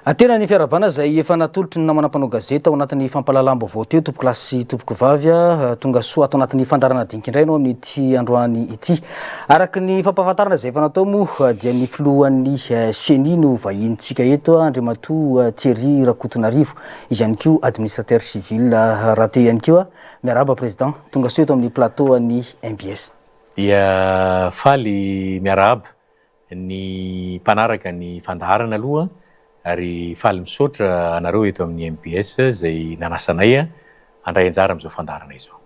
Tena ny fiarahabana izay efa natolotry ny namana mpanao gazety ao anatin'ny fampahalalam-baovao teo, tompokolahy sy tompokovavy. Tonga soa ato anatin'ny fandaharana dinika indray ianao amin'ity androany ity. Araka ny fampahafantarana izay efa natao moa dia ny filohan'ny Ceni no vahinintsika eto, Andriamatoa Thierry Rakotonarivo, izy ihany koa administrateur civil rahateo ihany koa. Miarahaba Président, tonga soa eto amin'ny plateau an'ny mbs. Dia faly miarahaba ny mpanaraka ny fandaharana aloha ary faly misaotra anareo eto amin'ny mbs izay nanasa anay handray anjara amin'izao fandaharana izao.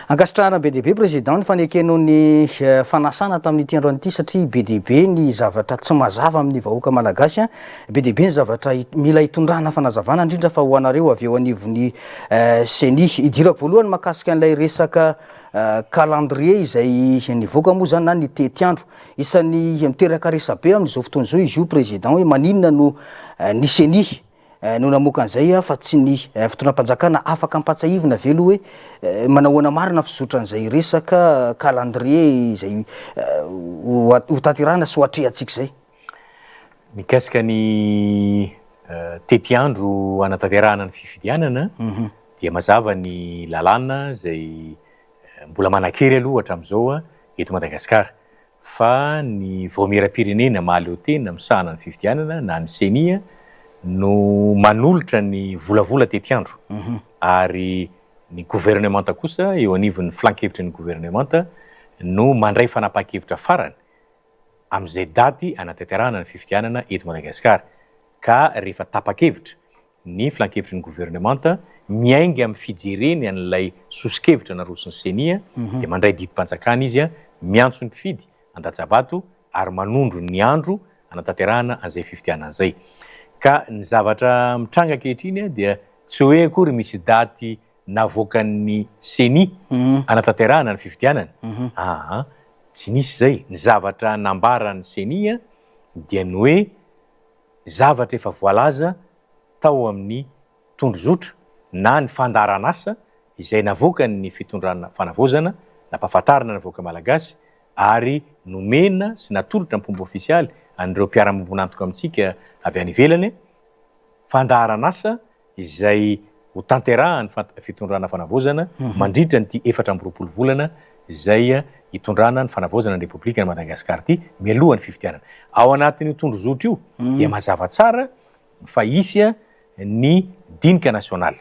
Ankasitrahana be dia be Président ny fanekenao ny fanasana tamin'ity androany ity satria be dia be ny zavatra tsy mazava amin'ny vahoaka malagasy, be dia be ny zavatra mila hitondrana fanazavana indrindra fa ho anareo avy eo anivon'ny Ceni. Idirako voalohany mahakasika an'ilay resaka calendrier izay nivoaka moa izany na ny tetiandro. Isan'ny miteraka resabe amin'izao fotoana izao izy io Président hoe maninona no ny Ceni no namoaka an'izay fa tsy ny fitondram-panjakana. Afaka ampahatsiahivina ve aloha hoe manahoana marina fizotran'izay resaka calendrier izay ho tanterahina sy ho atrehantsika izay? Mikasika ny tetiandro hanatanterahana ny fifidianana dia mazava ny lalàna izay mbola manan-kery aloha hatramin'izao eto Madagasikara fa ny Vaomieram-pirenena mahaleo tena misahana ny fifidianana na ny Ceni no manolotra ny volavola tetiandro ary ny governemanta kosa eo anivon'ny filan-kevitry ny governemanta no mandray fanapahan-kevitra farany amin'izay daty hanatanterahana ny fifidianana eto Madagasikara ka rehefa tapa-kevitra ny filankevitry ny governemanta, miainga amin'ny fijereny an'ilay soso-kevitra naroson'ny Ceni dia mandray didim-panjakana izy miantso ny mpifidy handatsa-bato ary manondro ny andro hanatanterahana an'izay fifidianana izay. Ka ny zavatra mitranga ankehitriny dia tsy hoe akory misy daty navoakan'ny Ceni hanatanterahana ny fifidianana, aa, tsy nisy izay. Ny zavatra nambaran'ny Ceni dia ny hoe zavatra efa voalaza tao amin'ny tondrozotra na ny fandaharanasa izay navoakan'ny fitondrana fanavaozana, nampahafantarina ny vahoaka malagasy ary nomena sy natolotra am-pomba ofisialy an'ireo mpiara-miombon'antoka amintsika avy any ivelany, fandaharanasa izay ho tanterahan'ny fitondrana fanavaozana mandritra an'ity 24 volana izay hitondrana ny fanavaozana ny Repoblikan'i Madagasikara ity mialoha ny fifidianana. Ao anatin'io tondrozotra io dia mazava tsara fa hisy ny dinika nasionaly,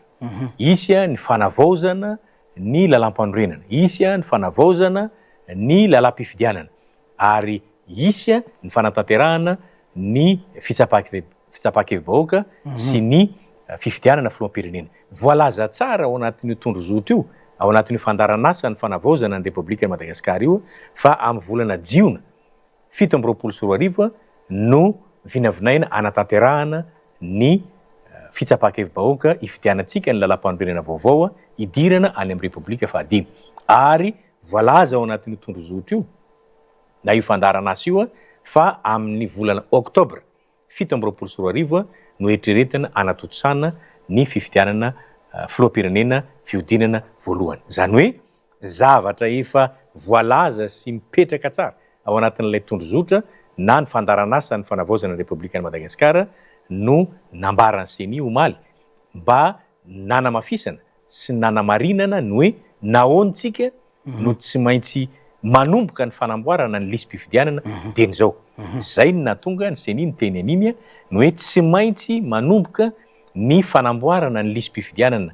hisy ny fanavaozana ny lalàmpanorenana, hisy ny fanavaozana ny lalàm-pifidianana ary hisy ny fanatanterahana ny fitsapan-kevi-bahoaka sy ny fifidianana filoham-pirenena. Voalaza tsara ao anatin'io tondrozotra io, ao anatin'io fandaharan'asan'ny fanavaozana ny Repoblikan'i Madagasikara io fa amin'ny volana jiona 2027 no vinavinaina hanatanterahana ny fitsapan-kevi-bahoaka hifidianantsika ny lalàmpanorenana vaovao hidirana any amin'ny Repoblika fahadimy. Ary voalaza ao anatin'io tondrozotra io na io fandaharan'asa io fa amin'ny volana oktobra 2027 no eritreretina hanatontosana ny fifidianana filoham-pirenena fihodinana voalohany. Izany hoe zavatra efa voalaza sy mipetraka tsara ao anatin'ilay tondrozotra na ny fandaharan'asan'ny fanavaozana ny Repoblikan'i Madagasikara no nambaran'ny Ceni omaly mba nanamafisana sy nanamarinana ny hoe nahoantsika no tsy maintsy manomboka ny fanamboarana ny lisi-pifidianana dieny izao. Izay no nahatonga ny Ceni niteny an'iny ny hoe tsy maintsy manomboka ny fanamboarana ny lisi-pifidianana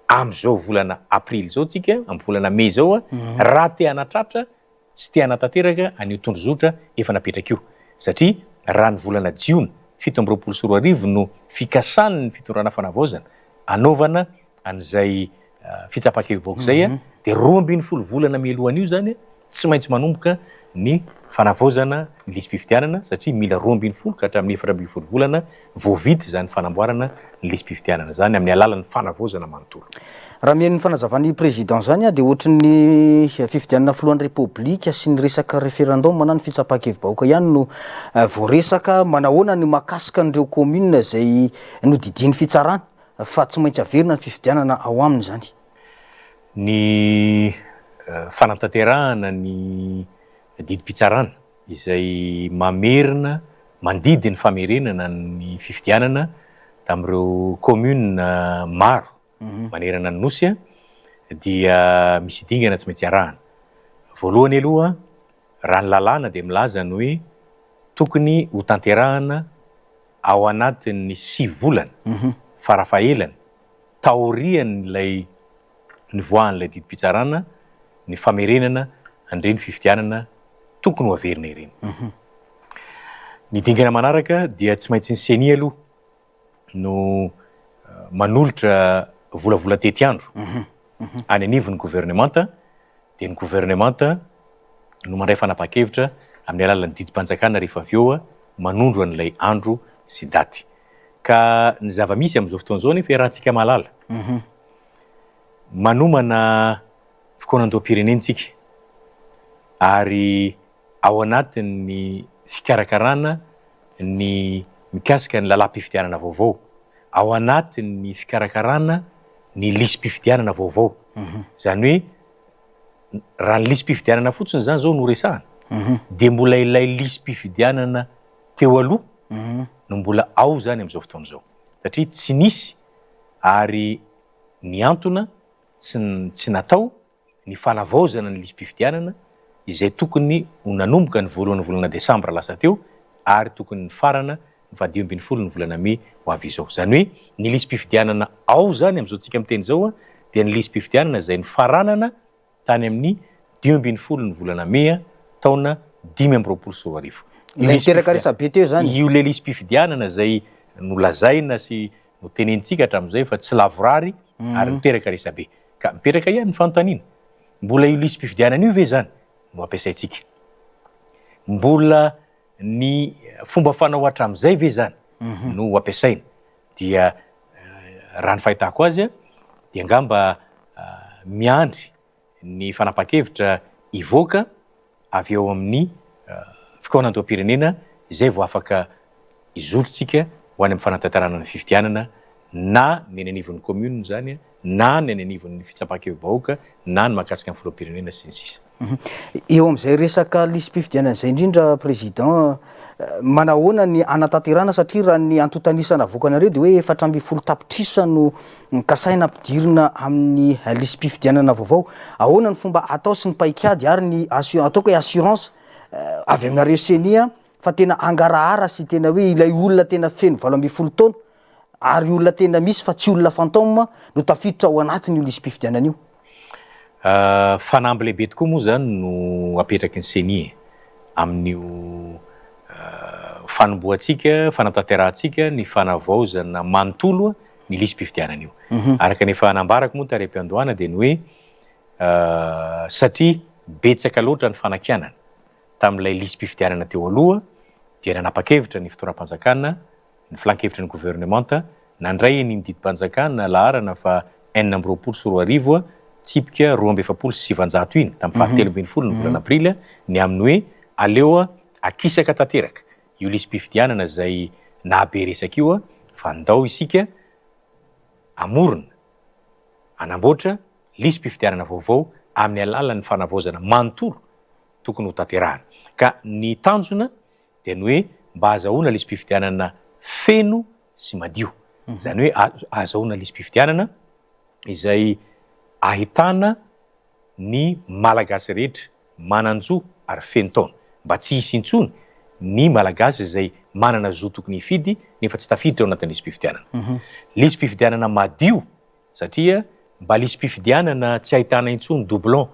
amin'izao volana aprily izao tsika, amin'ny volana mey izao raha te hanatratra sy te hanatanteraka an'io tondrozotra efa napetraka io satria raha ny volana jiona 2027 no fikasan'ny fitondrana fanavaozana anaovana an'izay fitsapan-kevi-bahoaka izay dia 12 volana mialohan'io izany tsy maintsy manomboka ny fanavaozana ny lisi-pifidianana satria mila 12 ka hatramin'ny 14 volana vao vita izany fanamboarana ny lisi-pifidianana izany amin'ny alalan'ny fanavaozana manontolo. Raha mihaino ny fanazavan'ny Président izany aho dia ohatry ny fifidianana filohan'ny Repoblika sy ny resaka référendum na ny fitsapan-kevi-bahoaka ihany no voaresaka. Manahoana ny mahakasika an'ireo commune izay nodidian'ny fitsarana fa tsy maintsy averina ny fifidianana ao aminy izany? Ny fanatanterahana ny didim-pitsarana izay mamerina. mandidy ny famerenana ny fifidianana tamin'ireo commune maro manerana ny Nosy dia misy dingana tsy maintsy arahana. Voalohany aloha, raha ny lalàna dia milaza ny hoe tokony ho tanterahana ao anatin'ny sivy volana farafahelany taorian'ilay nivoahan'ilay didim-pitsarana ny famerenana an'ireny fifidianana tokony ho averina ireny. Ny dingana manaraka dia tsy maintsy ny Ceni aloha no manolotra volavola tetiandro any anivon'ny governemanta dia ny governemanta no mandray fanapahan-kevitra amin'ny alalan'ny didim-panjakana rehefa avy eo manondro an'ilay andro sy daty. Ka ny zava-misy amin'izao fotoana izao anefa iarahantsika mahalala. Manomana fikaonandoham-pirenena isika ary ao anatin'ny fikarakarana ny mikasika ny lalàm-pifidianana vaovao, ao anatin'ny fikarakarana ny lisi-pifidianana vaovao. Izany hoe raha ny lisi-pifidianana fotsiny izany izao no resahana dia mbola ilay lisi-pifidianana teo aloha no mbola ao izany amin'izao fotoana izao satria tsy nisy ary nihantona tsy tsy natao ny fanavaozana ny lisi-pifidianana izay tokony ho nanomboka ny voalohan'ny volana desambra lasa teo ary tokony nifarana ny faha 15 ny volana mey ho avy izao. Izany hoe ny lisi-pifidianana ao izany amin'izao tsika miteny izao dia ny lisi-pifidianana izay nifaranana tany amin'ny 15 ny volana mey taona 2025. Ilay niteraka resabe teo izany? Io ilay lisi-pifidianana izay nolazaina sy notenenintsika hatramin'izay fa tsy lavorary ary niteraka resabe. Ka mipetraka ihany ny fanontaniana, mbola io lisi-pifidianana io ve izany no ampiasaintsika? Mbola ny fomba fanao hatramin'izay ve izany no ho ampiasaina? Dia raha ny fahitako azy dia angamba miandry ny fanapahan-kevitra hivoaka avy eo amin'ny fikaonandoham-pirenena izay vao afaka hizorontsika ho any amin'ny fanatanterahana ny fifidianana na ny eny anivon'ny commune izany na ny any anivon'ny fitsapan-kevi-bahoaka na ny mahakasika ny filoham-pirenena sy ny sisa. Eo amin'izay resaka lisi-pifidianana izay indrindra Président, manahoana ny hanatanterahana satria raha ny antontan'isa navoakanareo dia hoe 14 tapitrisa no kasaina ampidirina amin'ny lisi-pifidianana vaovao. Ahoana ny fomba atao sy ny paikady ary ny ataoko hoe assurance avy aminareo Ceni fa tena hangarahara sy tena hoe ilay olona tena feno 18 taona ary olona tena misy fa tsy olona fantôme no tafiditra ao anatin'io lisi-pifidianana io? Fanamby lehibe tokoa moa izany no apetraky ny Ceni e, amin'io fanombohantsika, fanatanterahantsika ny fanavaozana manontolo ny lisi-pifidianana io. Araka ny efa nambarako moa tary am-piandohana dia ny hoe satria betsaka loatra ny fanakianana tamin'ilay lisi-pifidianana teo aloha dia nanapa-kevitra ny fitondram-panjakana, ny filan-kevitry ny governemanta nandray an'iny didim-panjakana laharana faha 2026 tsipika 942 iny tamin'ny faha 13 ny volana aprily ny amin'ny hoe aleo akisaka tanteraka io lisi-pifidianana izay nahabe resaka io fa ndao isika hamorona, hanamboatra lisi-pifidianana vaovao amin'ny alalan'ny fanavaozana manontolo tokony ho tanterahana. Ka ny tanjona dia ny hoe mba ahazahoana lisi-pifidianana feno sy madio. Izany hoe ahazahoana lisi-pifidianana izay ahitana ny Malagasy rehetra manan-jo ary feno taona. Mba tsy hisy intsony ny Malagasy izay manana zo tokony hifidy nefa tsy tafiditra ao anatin'ny lisi-pifidianana. Lisi-pifidianana madio satria mba lisi-pifidianana tsy ahitana intsony doublon,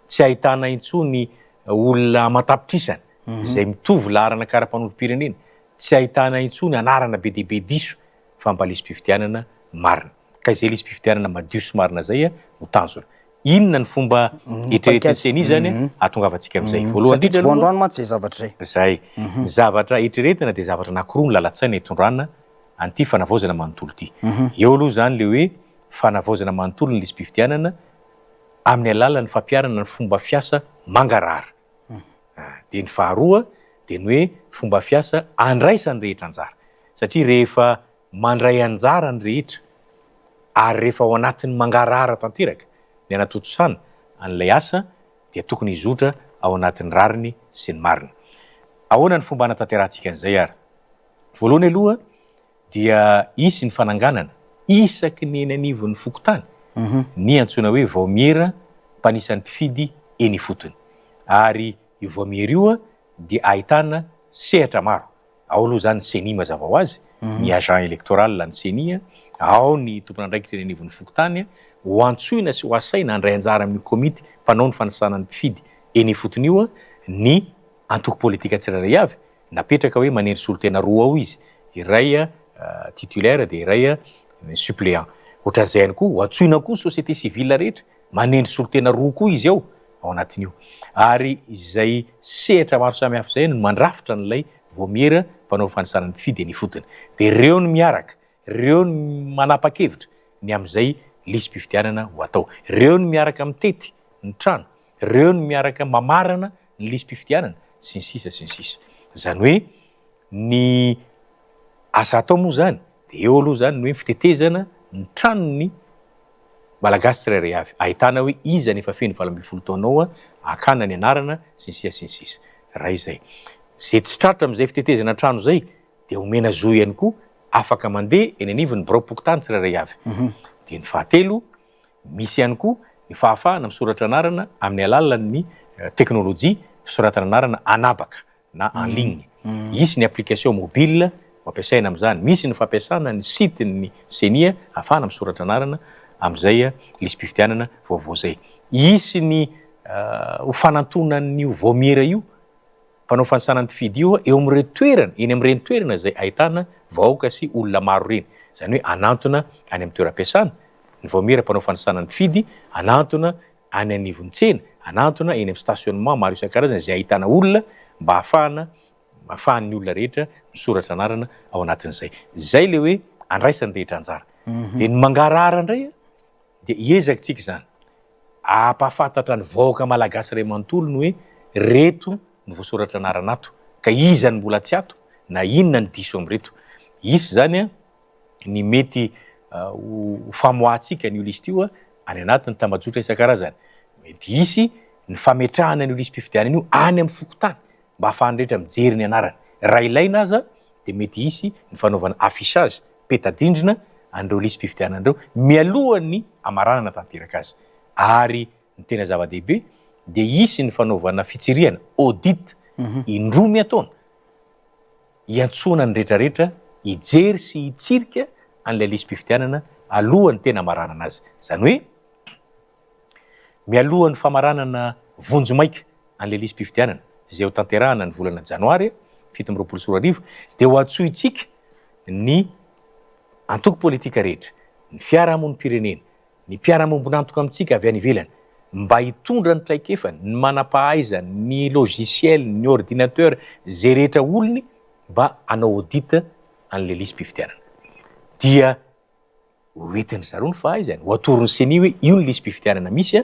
tsy ahitana intsony olona aman-tapitrisany izay mitovy laharana kara-panondrom-pirenena, tsy ahitana intsony anarana be dia be diso fa mba lisi-pifidianana marina. Ka izay lisi-pifidianana madio sy marina izay no tanjona. Inona ny fomba eritreretin'ny Ceni izany hahatongavantsika amin'izay? Voalohany Satria tsy indrindra aloha, voandroany mantsy izay zavatra izay. Izay. Ny zavatra eritreretina dia zavatra anankiroa ny lalan-tsaina hitondrana an'ity fanavaozana manontolo ity. Eo aloha izany ilay hoe fanavaozana manontolo ny lisi-pifidianana amin'ny alalan'ny fampiharana ny fomba fiasa mangarahara. Dia ny faharoa dia ny hoe fomba fiasa andraisan'ny rehetra anjara. Satria rehefa mandray anjara ny rehetra ary rehefa ao anatin'ny mangarahara tanteraka ny hanatontosana an'ilay asa dia tokony hizotra ao anatin'ny rariny sy ny marina. Ahoana ny fomba hanatanterahantsika an'izay ary? Voalohany aloha dia hisy ny fananganana isaky ny eny anivon'ny fokontany ny antsoina hoe vaomiera mpanisan'ny mpifidy eny ifotony. Ary io vaomiera io dia ahitana sehatra maro. Ao aloha izany ny ceni mazava ho azy, ny agent électoral ny ceni, ao ny tompon'andraikitra eny anivon'ny fokontany, ho antsoina sy ho asaina handray anjara amin'io komity mpanao ny fanisana ny mpifidy eny ifotony io ny antoko politika tsirairay avy, napetraka hoe manendry solontena roa ao izy, iray titulaire dia iray suppléant. Ohatran'izay ihany koa, ho antsoina koa ny société civile rehetra, manendry solontena roa koa izy ao, ao anatin'io. Ary izay sehatra maro samihafa izay no mandrafitra an'ilay vaomiera mpanao fanisana ny mpifidy eny ifotony. Dia ireo no miaraka, ireo no manapa-kevitra ny amin'izay lisi-pifidianana ho atao. Ireo no miaraka mitety ny trano, ireo no miaraka mamarana ny lisi-pifidianana, sy ny sisa sy ny sisa. Izany hoe ny asa atao moa izany dia eo aloha izany ny hoe fitetezana ny tranon'ny Malagasy tsirairay avy, ahitana hoe iza no efa feno 18 taona ao, hakana ny anarana, sy ny sisa sy ny sisa. Raha izay. Izay tsy tratra amin'izay fitetezana trano izay dia omena zo ihany koa afaka mandeha eny anivon'ny biraom-pokontany tsirairay avy. Dia ny fahatelo, misy ihany koa ny fahafahana misoratra anarana amin'ny alalan'ny teknolojia fisoratana anarana an'habaka na en ligne. Hisy ny application mobile ho ampiasaina amin'izany. Misy ny fampiasana ny site ny ceni ahafahana misoratra anarana amin'izay lisi-pifidianana vaovao izay. Hisy ny ho fanantonan'io vaomiera io mpanao fanisana ny mpifidy io eo amin'ireo toerana, eny amin'ireny toerana izay ahitana vahoaka sy olona maro ireny. Izany hoe hanantona any amin'ny toeram-piasana ny vaomiera mpanao fanisana ny mpifidy, hanantona any anivon'ny tsena, hanantona eny amin'ny stationnement maro isan-karazany izay ahitana olona mba hahafahana ahafahan'ny olona rehetra misoratra anarana ao anatin'izay. Izay ilay hoe andraisan'ny rehetra anjara. Dia ny mangarahara indray dia hiezaka isika izany hampahafantatra ny vahoaka malagasy iray manontolo ny hoe reto no voasoratra anarana ato ka iza no mbola tsy ato na inona no diso amin'ireto. Hisy izany ny mety ho famoahantsika an'io liste io any anatin'ny tambajotra isan-karazany. Mety hisy ny fametrahana an'io lisi-pifidianana io any amin'ny fokontany mba hahafahan'ny rehetra mijery ny anarany. Raha ilaina aza dia mety hisy ny fanaovana affichage, peta-drindrina, an'ireo lisi-pifidianana ireo mialohan'ny hamaranana tanteraka azy. Ary ny tena zava-dehibe dia hisy ny fanaovana fitsirihana, audit, indroa miantaona hiantsoana ny rehetrarehetra hijery sy hitsirika an'ilay lisi-pifidianana alohan'ny tena hamaranana azy. Izany hoe mialohan'ny famaranana vonjimaika an'ilay lisi-pifidianana izay ho tanterahana ny volana janoary 2027 dia ho antsointsika ny antoko politika rehetra, ny fiarahamonim-pirenena, ny mpiara-miombon'antoka amintsika avy any ivelany mba hitondra ny traikefany, ny manam-pahaizany, ny logiciel, ny ordinateur, izay rehetra olony mba hanao audit an'ilay lisi-pifidianana. Dia ho entin-dry zareo ny fahaizany, ho atoron'ny ceni hoe io ny lisi-pifidianana misy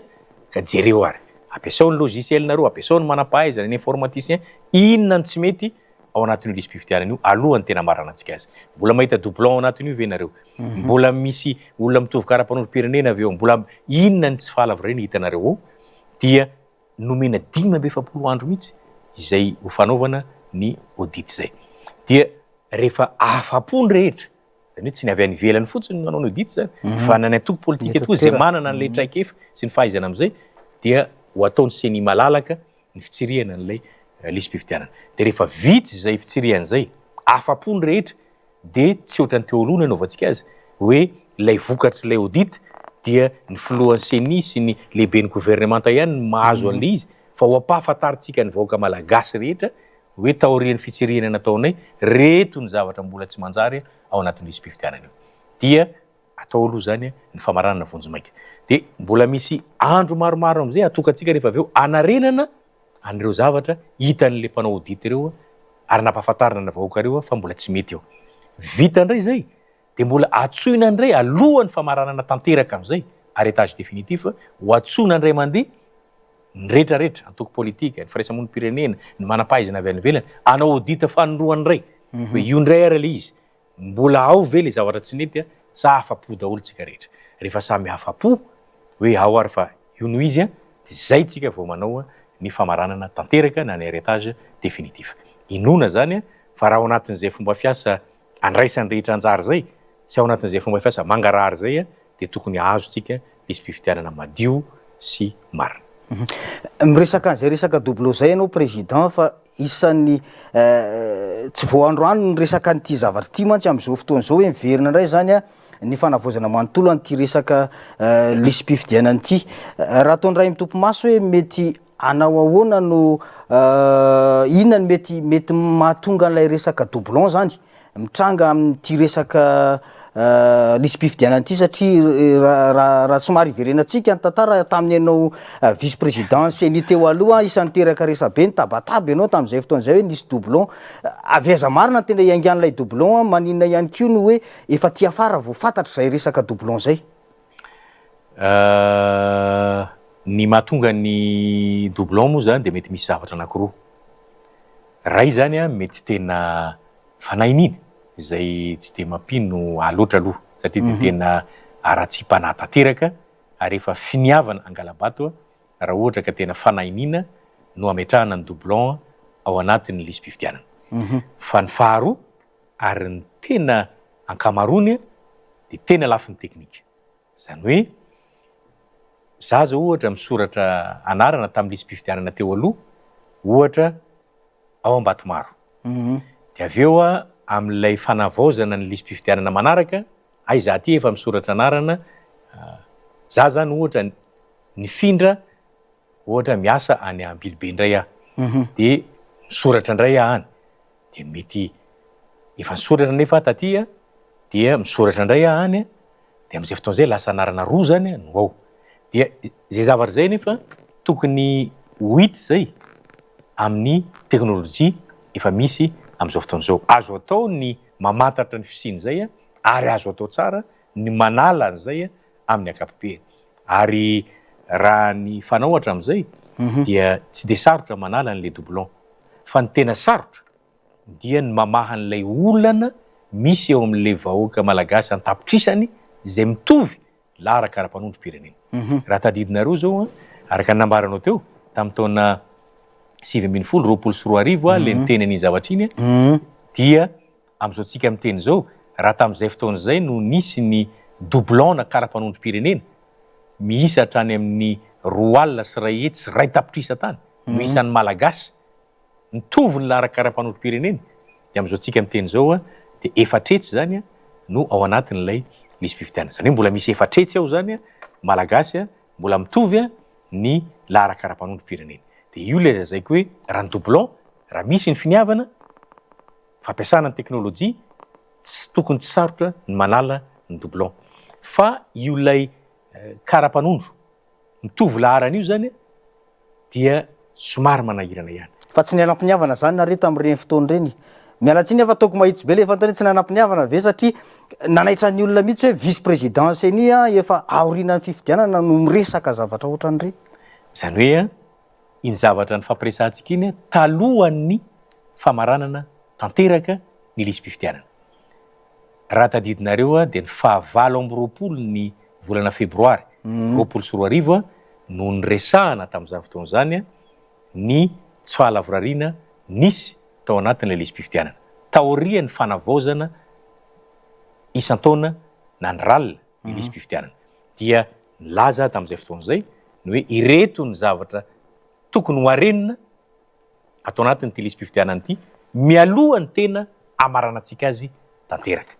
ka jereo ary. Ampiasao ny logiciel-nareo, ampiasao ny manam-pahaizana, ny informaticien, inona no tsy mety ao anatin'io lisi-pifidianana io alohan'ny tena hamaranantsika azy. Mbola mahita doublon ao anatin'io ve nareo? Mbola misy olona mitovy kara-panondrom-pirenena ve ao? Mbola inona ny tsy fahalavorariana hitanareo ao? Dia nomena 45 andro mihitsy izay ho fanaovana ny audit izay. Dia rehefa afa-po ny rehetra, izany hoe tsy ny avy any ivelany fotsiny no hanao ny audit izany, fa na ny antoko politika toa izay manana an'ilay traikefa sy ny fahaizana amin'izay dia ho ataon'ny ceni malalaka ny fitsirihana an'ilay lisi-pifidianana. Dia rehefa vita izay fitsirihana izay, afa-po ny rehetra, dia tsy ohatran'ny teo aloha no anaovantsika azy, hoe ilay vokatr'ilay audit dia ny filohan'ny ceni sy ny lehiben'ny governemanta ihany no mahazo an'ilay izy, fa ho ampahafantarintsika ny vahoaka malagasy rehetra hoe taorian'ny fitsirihana nataonay, reto ny zavatra mbola tsy manjary ao anatin'io lisi-pifidianana io. Dia Atao aloha izany ny famaranana vonjimaika. Dia mbola misy andro maromaro amin'izay atokantsika rehefa avy eo hanarenana an'ireo zavatra hitan'ilay mpanao audit ireo ary nampahafantarina ny vahoaka ireo fa mbola tsy mety eo. Vita indray izay dia mbola antsoina indray alohan'ny famaranana tanteraka amin'izay, arrêtage définitif, ho antsoina indray mandeha ny rehetrarehetra, antoko politika, ny firaisamonim-pirenena, ny manam-pahaizana avy any ivelany, hanao audit fanindroany indray hoe io indray ary ilay izy. Mbola ao ve le zavatra tsy nety a sa afa-po daholo tsika rehetra? Rehefa samy afa-po hoe ao ary fa io no izy a de zay tsika vao manao ny famaranana tanteraka na ny arrêtage définitif. Inoana zany a fa. Fa raha ao anatin'izay fomba fiasa andraisan'ny rehetra anjara izay sy ao anatin'izay fomba fiasa mangarahara izay dia tokony hahazo tsika lisi-pifidianana madio sy marina. Miresaka an'izay resaka doublon izay ianao Président fa isan'ny tsy vao androany ny resaka an'ity zavatra ity mantsy amin'izao fotoana izao hoe miverina indray izany ny fanavaozana manontolo an'ity resaka lisi-pifidianana ity. Raha atao indray mitopy maso hoe mety hanao ahoana no inona no mety mety mahatonga an'ilay resaka doublon zany mitranga amin'ity resaka lisi-pifidianana ity satria raha raha somary iverenantsika ny tantara tamin'ny ianao vice président CENI teo aloha isan'ny niteraka resabe nitabataba ianao tamin'izay fotoana izay hoe nisy doublon. Avy aiza marina no tena iaingan'ilay doublon, maninona ihany koa no hoe efa aty afara vao fantatra izay resaka doublon izay? Ny mahatonga ny doublon moa zany dia mety misy zavatra anakiroa. Iray zany an, mety tena fanahy iniana izay tsy dia mampino ahy loatra aloha satria dia tena haratsiam-panahy tanteraka ary efa finiavana hangala-bato raha ohatra ka tena fanahy iniana no hametrahana ny doublon ao anatin'ny lisi-pifidianana. Fa ny faharoa ary ny tena ankamaroany dia tena lafiny teknika. Izany hoe, za zao ohatra misoratra anarana tamin'ny lisi-pifidianana teo aloha, ohatra ao Ambatomaro. Dia avy eo amin'ilay fanavaozana ny lisi-pifidianana manaraka, hay za aty efa misoratra anarana, za zany ohatra nifindra ohatra miasa any Ambilobe indray aho, dia misoratra indray aho any. dia mety efa nisoratra nefa aho taty a, dia misoratra indray aho any a, dia amin'izay fotoana izay lasa anarana roa zany no ao. Dia izay zavatra izay nefa tokony ho hita izay amin'ny teknolojia efa misy amin'izao fotoana izao. Azo atao ny mamantatra ny fisian'izay ary azo atao tsara ny manala an'izay amin'ny ankapobeny. Ary raha ny fanao hatramin'izay dia tsy dia sarotra manala an'ilay doublon. Fa ny tena sarotra dia ny mamaha an'ilay olana misy eo amin'ilay vahoaka malagasy an-tapitrisany izay mitovy laharaka ara-panondrom-pirenena. Raha tadidinareo izao, araka ny nambaranao teo, tamin'ny taona 19 2020 aho ilay niteny an'iny zavatra iny, dia Amin'izao tsika miteny izao, raha tamin'izay fotoana izay no nisy ny doublon na kara-panondrom-pirenena, miisa hatrany amin'ny 102 101 tapitrisa tany no isan'ny Malagasy mitovy ny laharan-kara-panondrom-pirenena, dia amin'izao tsika miteny izao dia efatretsy izany no ao anatin'ilay lisi-pifidianana. Izany hoe mbola misy efatretsy ao izany Malagasy mbola mitovy ny laharan-kara-panondrom-pirenena. Dia io ilay lazaiko hoe raha ny doublon, raha misy ny finiavana, Fampiasana ny teknolojia, tsy tokony tsy sarotra ny manala ny doublon. Fa io ilay kara-panondro mitovy laharana io zany dia somary manahirana ihany. Fa tsy nialam-piniavana zany nareo tamin'ireny fotoana ireny? Miala tsiny fa ataoko mahitsy be le fanontaniana, tsy nanam-piniavana ve satria nanaitra ny olona mihitsy hoe vice président ceni efa aorianan'ny fifidianana no miresaka zavatra ohatran'ireny? Izany hoe iny zavatra nifampiresahantsika iny talohan'ny famaranana tanteraka ny lisi-pifidianana. Raha tadidinareo dia ny faha 28 ny volana febroary 2020 no niresahana tamin'izany fotoana izany ny tsy fahalavorariana nisy tao anatin'ilay lisi-pifidianana. Taorian'ny fanavaozana isan-taona na ny RAL ny lisi-pifidianana dia Nilaza tamin'izay fotoana izay ny hoe ireto ny zavatra tokony ho arenina ato anatin'ity lisi-pifidianana ity mialoha ny tena hamaranantsika azy tanteraka.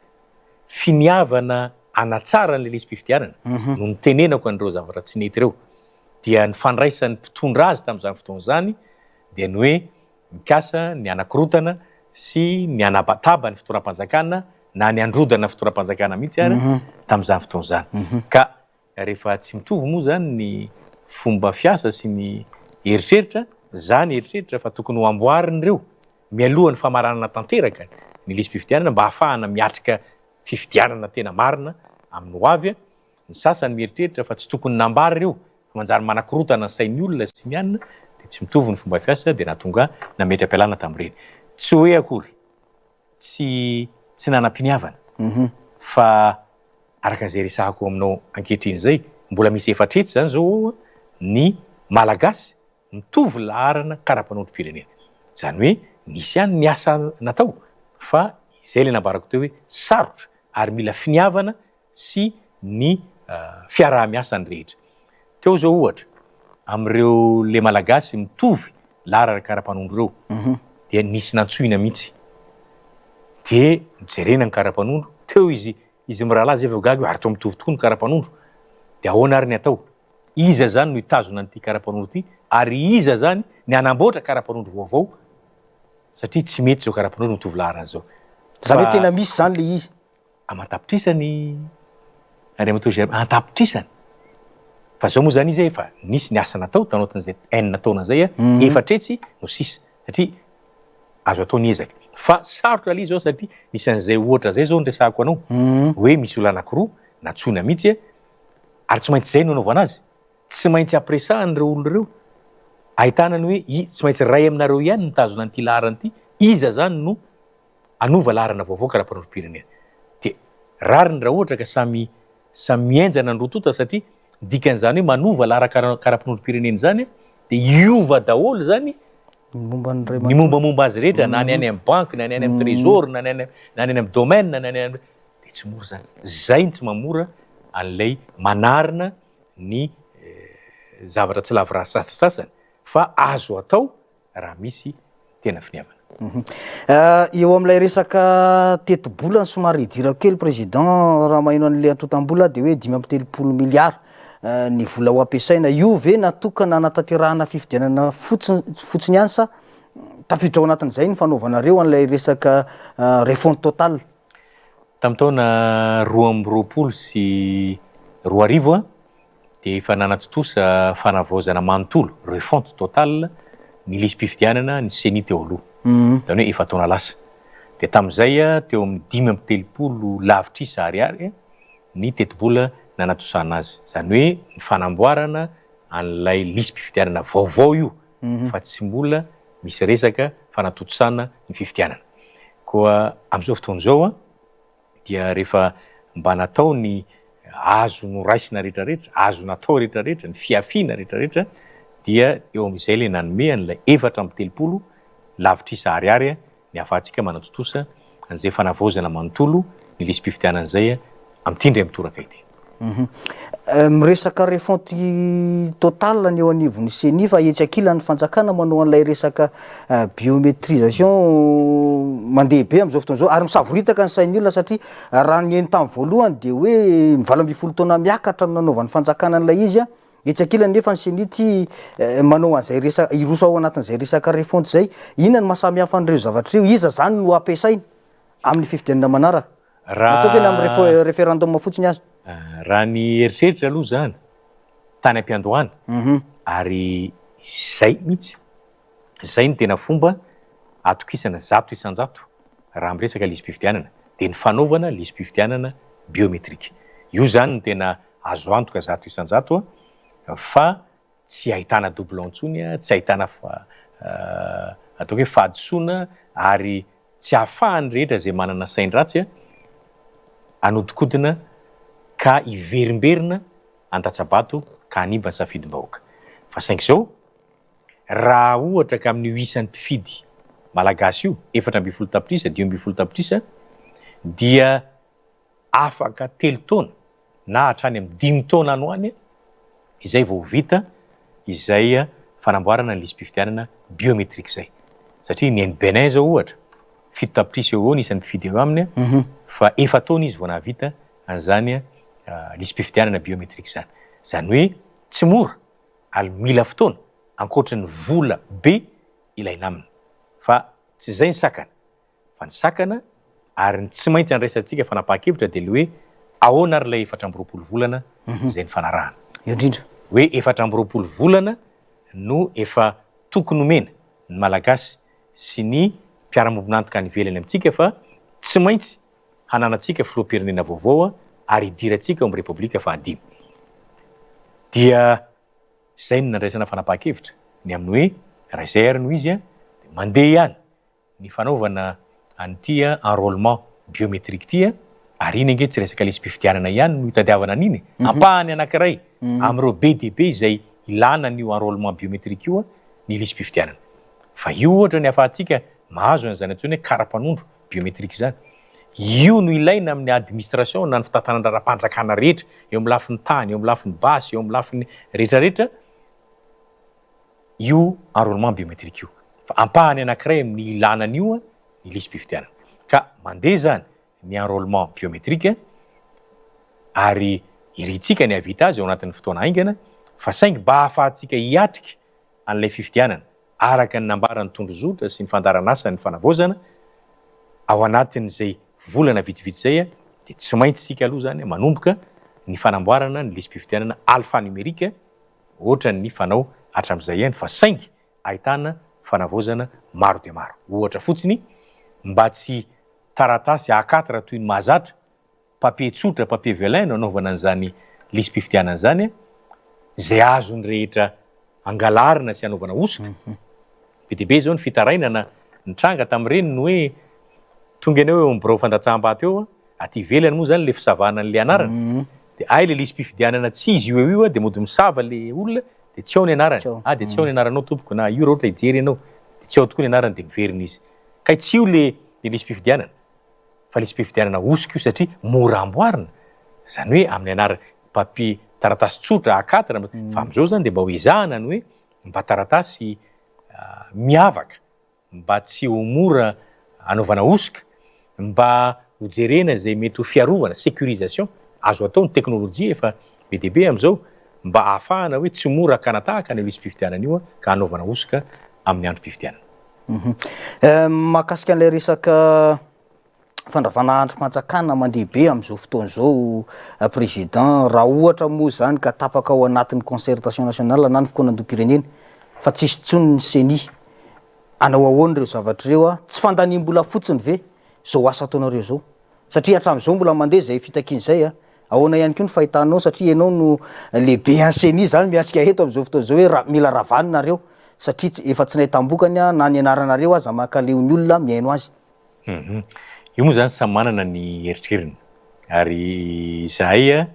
Finiavana hanatsara an'ilay lisi-pifidianana no nitenenako an'ireo zavatra tsy nety ireo. Dia ny fandraisan'ny mpitondra azy tamin'izany fotoana izany dia ny hoe mikasa ny hanakorontana sy ny hanabataba ny fitondram-panjakana na ny handrodana fitondram-panjakana mihitsy ary tamin'izany fotoana izany. Ka rehefa tsy mitovy moa izany ny fomba fiasa sy ny eritreritra, za nieritreritra fa tokony ho amboarina ireo mialohan'ny famaranana tanteraka ny lisi-pifidianana mba hahafahana miatrika fifidianana tena marina amin'ny ho avy. Ny sasany mieritreritra fa tsy tokony nambara ireo fa manjary manakorontana ny sain'ny olona sy ny anona dia tsy mitovy ny fomba fiasa dia nahatonga ahy nametra-pialana tamin'ireny. Tsy hoe akory tsy tsy nanam-piniavana fa araka izay resahako aminao ankehitriny izay, mbola misy efatretsy izany izao ao ny Malagasy mitovy laharana kara-panondrom-pirenena. Izany hoe nisy ihany ny asa natao. Fa izay ilay nambarako teo hoe sarotra ary mila finiavana sy ny fiaraha-miasa ny rehetra. Teo izao ohatra, amin'ireo le Malagasy mitovy laharana kara-panondro ireo dia nisy nantsoina mihitsy. Dia nojerena ny kara-panondro, teo izy izy mirahalahy zay vao gaga hoe ary toa mitovy tokoa ny kara-panondro. Dia ahoana ary ny atao? Iza izany no hitazona an'ity kara-panondro ity ary iza izany ny hanamboatra kara-panondro vaovao satria tsy mety izao kara-panondro mitovy laharana izao. Izany hoe tena misy izany ilay izy? Aman-tapitrisany Andriamatoa Germain, an-tapitrisany. Fa izao moa izany izy efa nisy ny asa natao tao anatin'izay enina taona izay, efatra hetsy no sisa satria azo atao ny ezaka. Fa sarotra aloha izao satria misy an'izay ohatra izay izao no resahako anao hoe misy olona anankiroa nantsoina mihitsy ary tsy maintsy izay no anaovana azy. Tsy maintsy ampiresahana ireo olona ireo ahitana ny hoe i tsy maintsy iray aminareo ihany no mitazona an'ity laharana ity, iza izany no hanova laharana vaovao karapanondrom-pirenena. Dia rariny raha ohatra ka samy samy mihenjana ny roa tonta satria ny dikan'izany hoe manova laharan karapanondrom-pirenena izany dia hiova daholo izany ny mombamomba azy rehetra na ny any amin'ny banky na ny any amin'ny trésor na ny any na ny any amin'ny domaine na ny any amin'ny dia tsy mora izany. Izay no tsy mahamora an'ilay manarina ny zavatra tsy lavorary sasasasany fa azo atao raha misy tena finiavana. Eo amin'ilay resaka tetibola no somary hidirako kely président, raha maheno an'ilay antontam-bola dia hoe 35 milliards ny vola ho ampiasaina, io ve natokana hanatanterahana fifidianana fotsiny fotsiny ihany sa tafiditra ao anatin'izay ny fanaovanareo an'ilay resaka refonte totale? Tamin'ny taona 2022 dia efa nanatontosa fanavaozana manontolo, refonte totale, ny lisi-pifidianana ny Ceni teo aloha, izany hoe efa-taona lasa. Dia tamin'izay teo amin'ny 35 lavitrisa ariary ny tetibola nanatontosana azy, izany hoe ny fanamboarana an'ilay lisi-pifidianana vaovao io fa tsy mbola misy resaka fanatontosana ny fifidianana. Koa amin'izao fotoana izao dia rehefa mba natao ny azo noraisina rehetrarehetra, azo natao rehetrarehetra, ny fihafiana rehetrarehetra dia eo amin'izay ilay nanome an'ilay 34 lavitrisa ariary ny ahafahantsika manatontosa an'izay fanavaozana manontolo ny lisi-pifidianana izay amin'ity indray mitoraka ity. Miresaka refonte totale ny eo anivon'ny Ceni fa etsy ankilany ny fanjakana manao an'ilay resaka biométrisation mandeha be amin'izao fotoana izao ary misavoritaka ny sain'ny olona satria raha ny heno tamin'ny voalohany dia hoe ny 18 taona miakatra no nanaovan'ny fanjakana an'ilay izy, etsy ankilany nefa ny Ceni ity manao an'izay resaka, hiroso ao anatin'izay resaka refonte izay. Inona no mahasamihafa an'ireo zavatra ireo? Iza izany no ampiasaina amin'ny fifidianana manaraka? Ataoko eny amin'ny référendum fotsiny aza. Raha ny eritreritra aloha izany, tany am-piandohana, ary izay mihitsy, izay no tena fomba atokisana 100% raha miresaka lisi-pifidianana, dia ny fanaovana lisi-pifidianana biométrique. Io izany no tena azo antoka 100% fa tsy ahitana doublon intsony, tsy ahitana ataoko hoe fahadisoana ary tsy ahafahan'ny rehetra izay manana sain-dratsy hanodinkodina ka hiverimberina handatsa-bato ka hanimba ny safidim-bahoaka. Fa saingy izao, raha ohatra ka amin'io isan'ny mpifidy malagasy io, 14 tapitrisa, 15 tapitrisa, dia afaka telo taona na hatrany amin'ny dimy taona any ho any izay vao ho vita izay fanamboarana ny lisi-pifidianana biométrique izay. Satria ny any Bénin izao ohatra, 7 tapitrisa eo ho eo ny isan'ny mpifidy eo aminy fa efa-taona izy vao nahavita an'izany lisi-pifidianana biométrique izany. Izany hoe tsy mora ary mila fotoana ankoatra ny vola be ilaina aminy. Fa tsy izay ny sakana. Fa ny sakana ary ny tsy maintsy andraisantsika fanapahan-kevitra dia ilay hoe ahoana ary ilay 24 volana izay nifanarahana. Eo indrindra. Hoe 24 volana no efa tokony omena ny Malagasy sy ny mpiara-miombon'antoka any ivelany amintsika fa tsy maintsy hananantsika filoham-pirenena vaovao ary hidirantsika ao amin'ny Repoblika fahadimy. Dia izay no nandraisana fanapahan-kevitra ny amin'ny hoe raha izay ary no izy dia mandeha ihany ny fanaovana an'ity enrôlement biométrique ity ary iny ange tsy resaka lisi-pifidianana ihany no itadiavana an'iny e, ampahany anankiray amin'ireo be dia be izay ilana an'io enrôlement biométrique io ny lisi-pifidianana. Fa io ohatra ny ahafahantsika mahazo an'izany antsoina hoe kara-panondro. biométrique izany. Io no ilaina amin'ny administration na ny fitantanan-draharaham-panjakana rehetra, eo amin'ny lafiny tany, eo amin'ny lafiny basy, eo amin'ny lafiny rehetra rehetra, io enrôlement biométrique io. Fa ampahany anankiray amin'ny ilana an'io ny lisi-pifidianana. Ka mandeha izany ny enrôlement biométrique ary irintsika ny hahavita azy ao anatin'ny fotoana haingana fa saingy mba hahafahantsika hiatrika an'ilay fifidianana araka ny nambaran'ny tondrozotra sy ny fandaharan'asan'ny fanavaozana ao anatin'izay volana vitsivitsy izay dia tsy maintsy isika aloha izany manomboka ny fanamboarana ny lisi-pifidianana alphanumérique ohatran'ny fanao hatramin'izay ihany fa saingy ahitana fanavaozana maro dia maro. Ohatra fotsiny, mba tsy taratasy A quatre toy ny mahazatra, papier tsotra, papier velin no anaovana an'izany lisi-pifidianana izany, izay azon'ny rehetra angalarina sy anaovana hosoka. Be dia be izao ny fitarainana nitranga tamin'ireny ny hoe tonga ianao eo amin'ny birao fandatsaham-bato eo, aty ivelany moa izany ilay fisavana an'ilay anarana, dia hay ilay lisi-pifidianana tsy izy io eo io, dia mody misava ilay olona dia tsy ao ny anarany, ah dia tsy ao ny anaranao tompoko, na io raha ohatra hijery ianao dia tsy ao tokoa ny anarany dia miverina izy. Kay tsy io le le lisi-pifidianana fa lisi-pifidianana hosoka io satria mora amboarina, zany hoe amin'ny anarana papier taratasy tsotra A quatre fa amin'izao zany dia mba ho ezahana ny hoe mba taratasy miavaka mba tsy ho mora anaovana hosoka, mba ho jerena izay mety ho fiarovana, sécurisation, azo atao, ny teknolojia efa be dia be amin'izao, mba ahafahana hoe tsy mora hakana tahaka an'io lisi-pifidianana io ka hanaovana hosoka amin'ny androm-pifidianana. Mahakasika an'ilay resaka fandravana andrim-panjakana mandeha be amin'izao fotoana izao Président, raha ohatra moa izany ka tapaka ao anatin'ny concertation nationale na ny fikaonandoham-pirenena fa tsisy intsony ny ceni, hanao ahoana ireo zavatra ireo a? Tsy fandaniam-bola fotsiny ve izao asa ataonareo izao? Satria hatramin'izao mbola mandeha izay fitakiana izay a! Ahoana ihany koa ny fahitanao satria ianao no lehibe an'ny ceni izany miatrika eto amin'izao fotoana izao hoe ra- mila ravana nareo satria tsy- efa tsy nahitam-bokany a, na ny anaranareo aza mankaleo ny olona mihaino azy. Hum. Io moa izany samy manana ny eritreriny ary izahay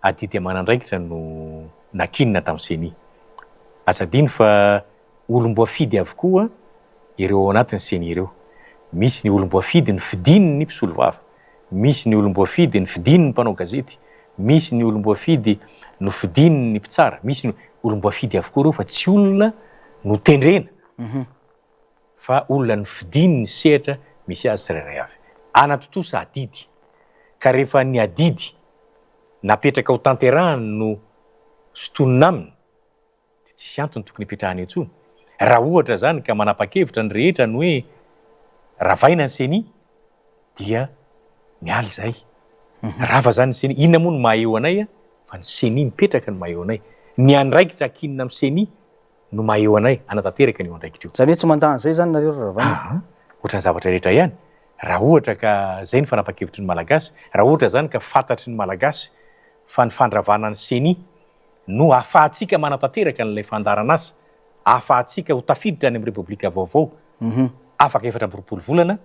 adidy aman'andraikitra no nakinina tamin'ny ceni. Aza adino fa olom-boafidy avokoa ireo ao anatin'ny ceni ireo. Misy ny olom-boafidy nofidin'ny mpisolovava, misy ny olom-boafidy nofidin'ny mpanao gazety, misy ny olom-boafidy nofidin'ny mpitsara, misy ny olom-boafidy avokoa ireo fa tsy olona notendrena. Fa olona nofidiny ny sehatra misy azy tsirairay avy. Hanatontosa adidy. Ka rehefa ny adidy napetraka ho tanterahany no sintonina aminy, dia tsisy antony tokony hipetrahany eo intsony. Raha ohatra izany ka manapa-kevitra ny rehetra ny hoe ravaina ny ceni, dia miala izahay. Rava izany ny ceni. Inona moa no maha eo anay fa ny ceni mipetraka no maha eo anay. Ny andraikitra ankinina amin'ny ceni no maha eo anay hanatanteraka an'io andraikitra io. Izany hoe tsy mandà an'izay izany nareo ry Ravana? Aa, ohatran'ny zavatra rehetra ihany. Raha ohatra ka izay ny fanapahan-kevitry ny Malagasy, raha ohatra izany ka fantatry ny Malagasy fa ny fandravana ny ceni no ahafahantsika manatanteraka an'ilay fandaharan'asa, ahafahantsika ho tafiditra any amin'ny Repoblika vaovao afaka 24 volana,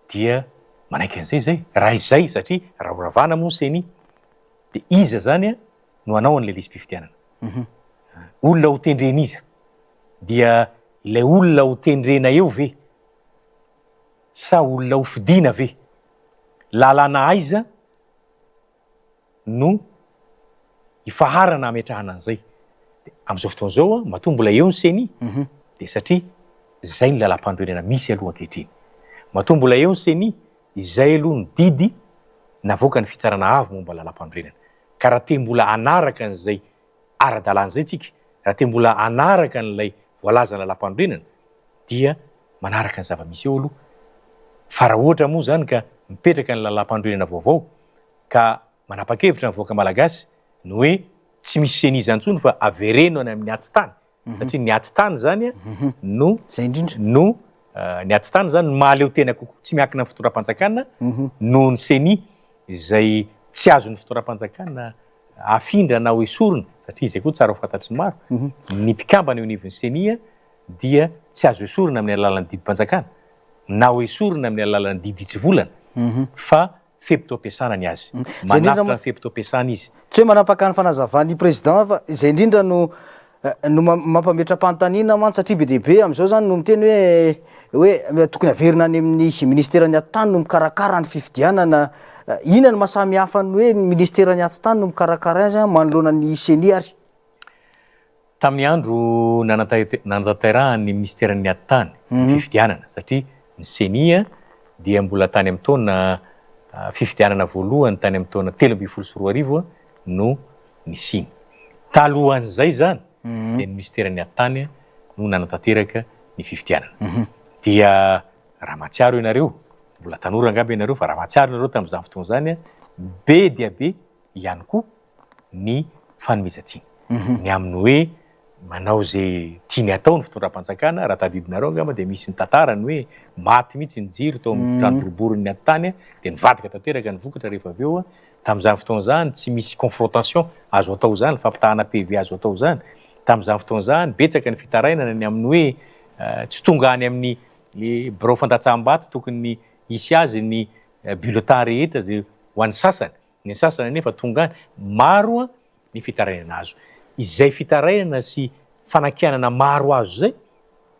dia manaiky an'izay izay. Raha izay, satria raha ho ravana moa ny ceni, dia iza izany no hanao an'ilay lisi-pifidianana? Olona ho tendren'iza? Dia ilay olona ho tendrena eo ve? Sa olona ho fidiana ve? Lalàna aiza no ifaharana hametrahana an'izay? Dia amin'izao fotoana izao, matoa mbola eo ny ceni, dia satria izay ny lalàmpanorenana misy aloha ankehitriny. Matoa mbola eo ny ceni, izay aloha ny didy navoakan'ny Fitsarana Avo momba ny lalàmpanorenana. Ka raha te mbola hanaraka an'izay ara-dalàna izay tsika, raha te mbola hanaraka an'ilay voalazan'ny lalàmpanorenana dia manaraka ny zava-misy eo aloha. Fa raha ohatra moa izany ka mipetraka ny lalàmpanorenana vaovao ka manapa-kevitra ny vahoaka malagasy ny hoe tsy misy ceni izany intsony fa avereno any amin'ny atitany, satria ny atitany izany no Izay indrindra. no ny atitany izany no mahaleo tena kokoa, tsy miankina amin'ny fitondram-panjakana noho ny ceni izay tsy azon'ny fitondram-panjakana afindra na ho esorina, satria izay koa tsara ho fantatry ny maro, ny mpikambana eo anivon'ny ceni dia tsy azo esorina amin'ny alalan'ny didim-panjakana na ho esorina amin'ny alalan'ny didy hitsivolana fa fe-potoam-piasana ny azy. Izay indrindra Manapitra ny fe-potoam-piasana izy. Tsy hoe manapaka ny fanazavan'ny président fa izay indrindra no. No mampametra-panontaniana mantsy satria be dia be amin'izao izany no miteny hoe hoe tokony averina any amin'ny ministeran'ny atitany no mikarakara ny fifidianana. Inona no maha samy hafa ny hoe ny ministeran'ny atitany no mikarakara azy manoloana ny ceni ary? Tamin'ny andro nanatanterahan'ny minisiteran'ny atitany ny fifidianana satria ny ceni dia mbola tany amin'ny taona fifidianana voalohany tany amin'ny taona 2013 no nisiany. Talohan'izay izany dia ny minisiteran'ny atitany no nanatanteraka ny fifidianana. Dia raha mahatsiaro ianareo, mbola tanora angamba ianareo fa raha mahatsiaro ianareo tamin'izany fotoana izany, be dia be ihany koa ny fanomezan-tsiny. Ny amin'ny hoe manao izay tiany atao ny fitondram-panjakana, raha tadidinareo angamba dia misy ny tantara ny hoe maty mihitsy ny jiro tao amin'ny trano boriborin'ny atitany dia nivadika tanteraka ny vokatra rehefa avy eo. Tamin'izany fotoana izany tsy misy confrontation azo atao izany, fampitahana PV azo atao izany. Tamin'izany fotoana izany betsaka ny fitarainana ny amin'ny hoe tsy tonga any amin'ny le birao fandatsaham-bato tokony hisy azy ny bulletin rehetra izay ho an'ny sasany. Ny sasany anefa tonga any. Maro ny fitarainana azo. Izay fitarainana sy fanakianana maro azo izay,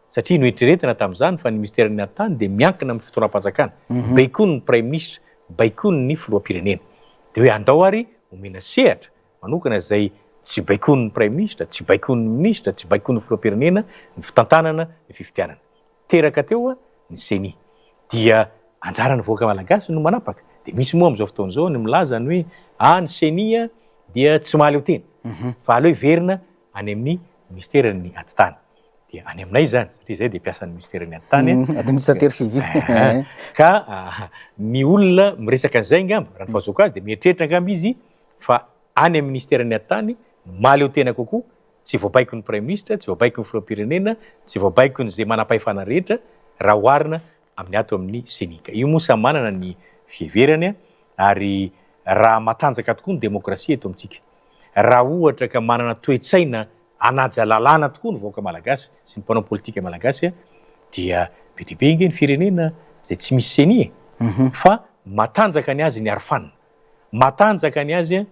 satria noeritreretina tamin'izany fa ny minisiteran'ny Atitany dia miankina amin'ny fitondram-panjakana, baikoin'ny praiminisitra, baikoin'ny filoham-pirenena. Dia hoe andao ary omena sehatra manokana izay tsy baikoin'ny praiminisitra, tsy baikoin'ny minisitra, tsy baikoin'ny filoham-pirenena ny fitantanana ny fifidianana. Teraka teo ny ceni. Dia anjaran'ny vahoaka malagasy no manapaka. Dia misy moa amin'izao fotoana izao ny milaza ny hoe ah ny ceni dia tsy mahaleo tena fa aleo hiverina any amin'ny minisiteran'ny atitany. Dia any aminay izany satria izay dia mpiasan'ny minisiteran'ny atitany. Administrateur civil. Ka ny olona miresaka an'izay angamba, raha ny fahazoako azy dia mieritreritra angamba izy fa any amin'ny minisiteran'ny atitany no mahaleo tena kokoa Tsy voabaikon'ny Praiminisitra, tsy voabaikon'ny Filoham-pirenena, tsy voabaikon'izay manam-pahefana rehetra raha oharina amin'ny ato amin'ny Ceni. Ka io moa samy manana ny fiheverany ary raha matanjaka tokoa ny demokrasia eto amintsika, raha ohatra ka manana toe-tsaina hanaja lalàna tokoa ny vahoaka malagasy sy ny mpanao politika malagasy dia be dia be ange ny firenena izay tsy misy Ceni e! Fa matanjaka ny azy ny arofanina, matanjaka ny azy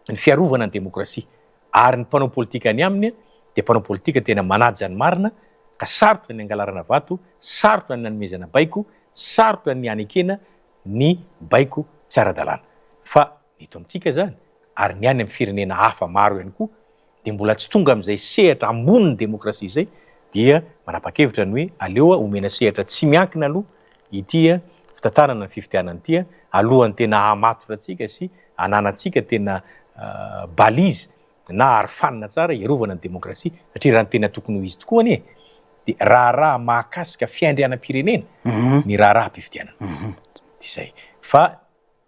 ny fiarovana ny demokrasia. Ary ny mpanao politika any aminy dia mpanao politika tena manaja ny marina ka sarotra ny hangalarana vato, sarotra ny nanomezana baiko, sarotra ny hanekena ny baiko tsy ara-dalàna. Fa ny eto amintsika izany ary ny any amin'ny firenena hafa maro ihany koa dia mbola tsy tonga amin'izay sehatra ambonin'ny demokrasia izay dia manapa-kevitra ny hoe aleo omena sehatra tsy miankina aloha ity fitantanana ny fifidianana ity alohan'ny tena hahamatotra antsika sy hananantsika tena balise na arofanina tsara hiarovana ny demokrasia satria raha ny tena tokony ho izy tokoa anie dia raharaha mahakasika fiandrianam-pirenena ny raharaham-pifidianana. Dia izay. Fa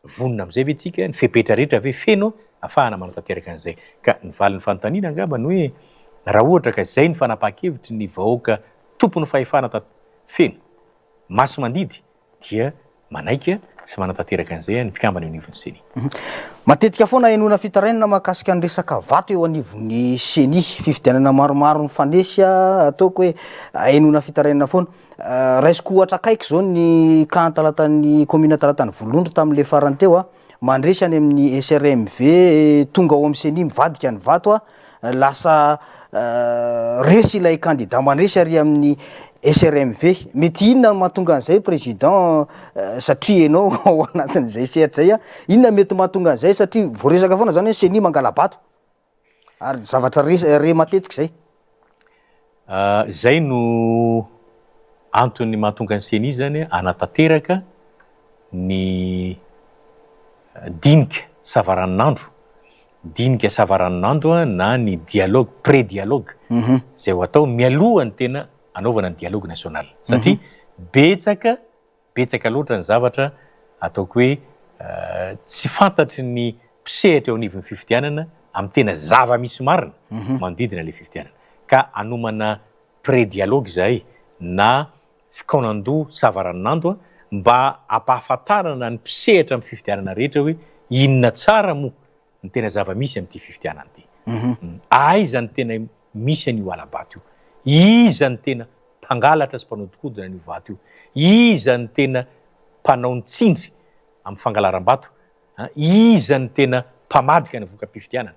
vonona amin'izay ve tsika? Ny fepetra rehetra ve feno ahafahana manatanteraka an'izay? Ka ny valin'ny fanontaniana angamba ny hoe raha ohatra ka izay ny fanapahan-kevitry ny vahoaka tompon'ny fahefana feno, masi-mandidy dia manaiky sy manatanteraka an'izay ny mpikambana eo anivon'ny Ceni. Matetika foana ahenoana fitarainana mahakasika ny resaka vato eo anivon'ny Ceni. Fifidianana maromaro mifanesy ataoko hoe ahenoana fitarainana foana. Raisiko ohatra akaiky izao ny cas Talatan'ny commune Talatan'i Vololondro tamin'ilay farany teo, mandresy any amin'ny SRMV, tonga ao amin'ny Ceni mivadika ny vato, lasa resy ilay candidat mandresy ary amin'ny SRMV. Mety inona no mahatonga an'izay président satria ianao ao anatin'izay sehatra izay, inona mety mahatonga an'izay satria voaresaka foana zany hoe Ceni mangala-bato ary zavatra re re matetika izay. Izay no antony mahatonga ny Ceni zany hanatanteraka ny dinika savaranonandro, dinika savaranonando na ny dialogue, pré-dialogue izay ho atao mialoha ny tena hanaovana ny dialogue national satria betsaka Betsaka loatra ny zavatra ataoko hoe tsy fantatry ny mpisehatra eo anivon'ny fifidianana amin'ny tena zava-misy marina manodidina ilay fifidianana. Ka hanomana pré-dialogue izahay na fikaonandoha savaranonando mba hampahafantarana ny mpisehatra amin'ny fifidianana rehetra hoe inona tsara moa ny tena zava-misy amin'ity fifidianana ity. Aiza no tena misy an'io hala-bato io? Iza no tena mpangalatra sy mpanodikodina an'io vato io? Iza no tena mpanao ny tsindry amin'ny fangalaram-bato? Iza no tena mpamadika ny voka-pifidianana?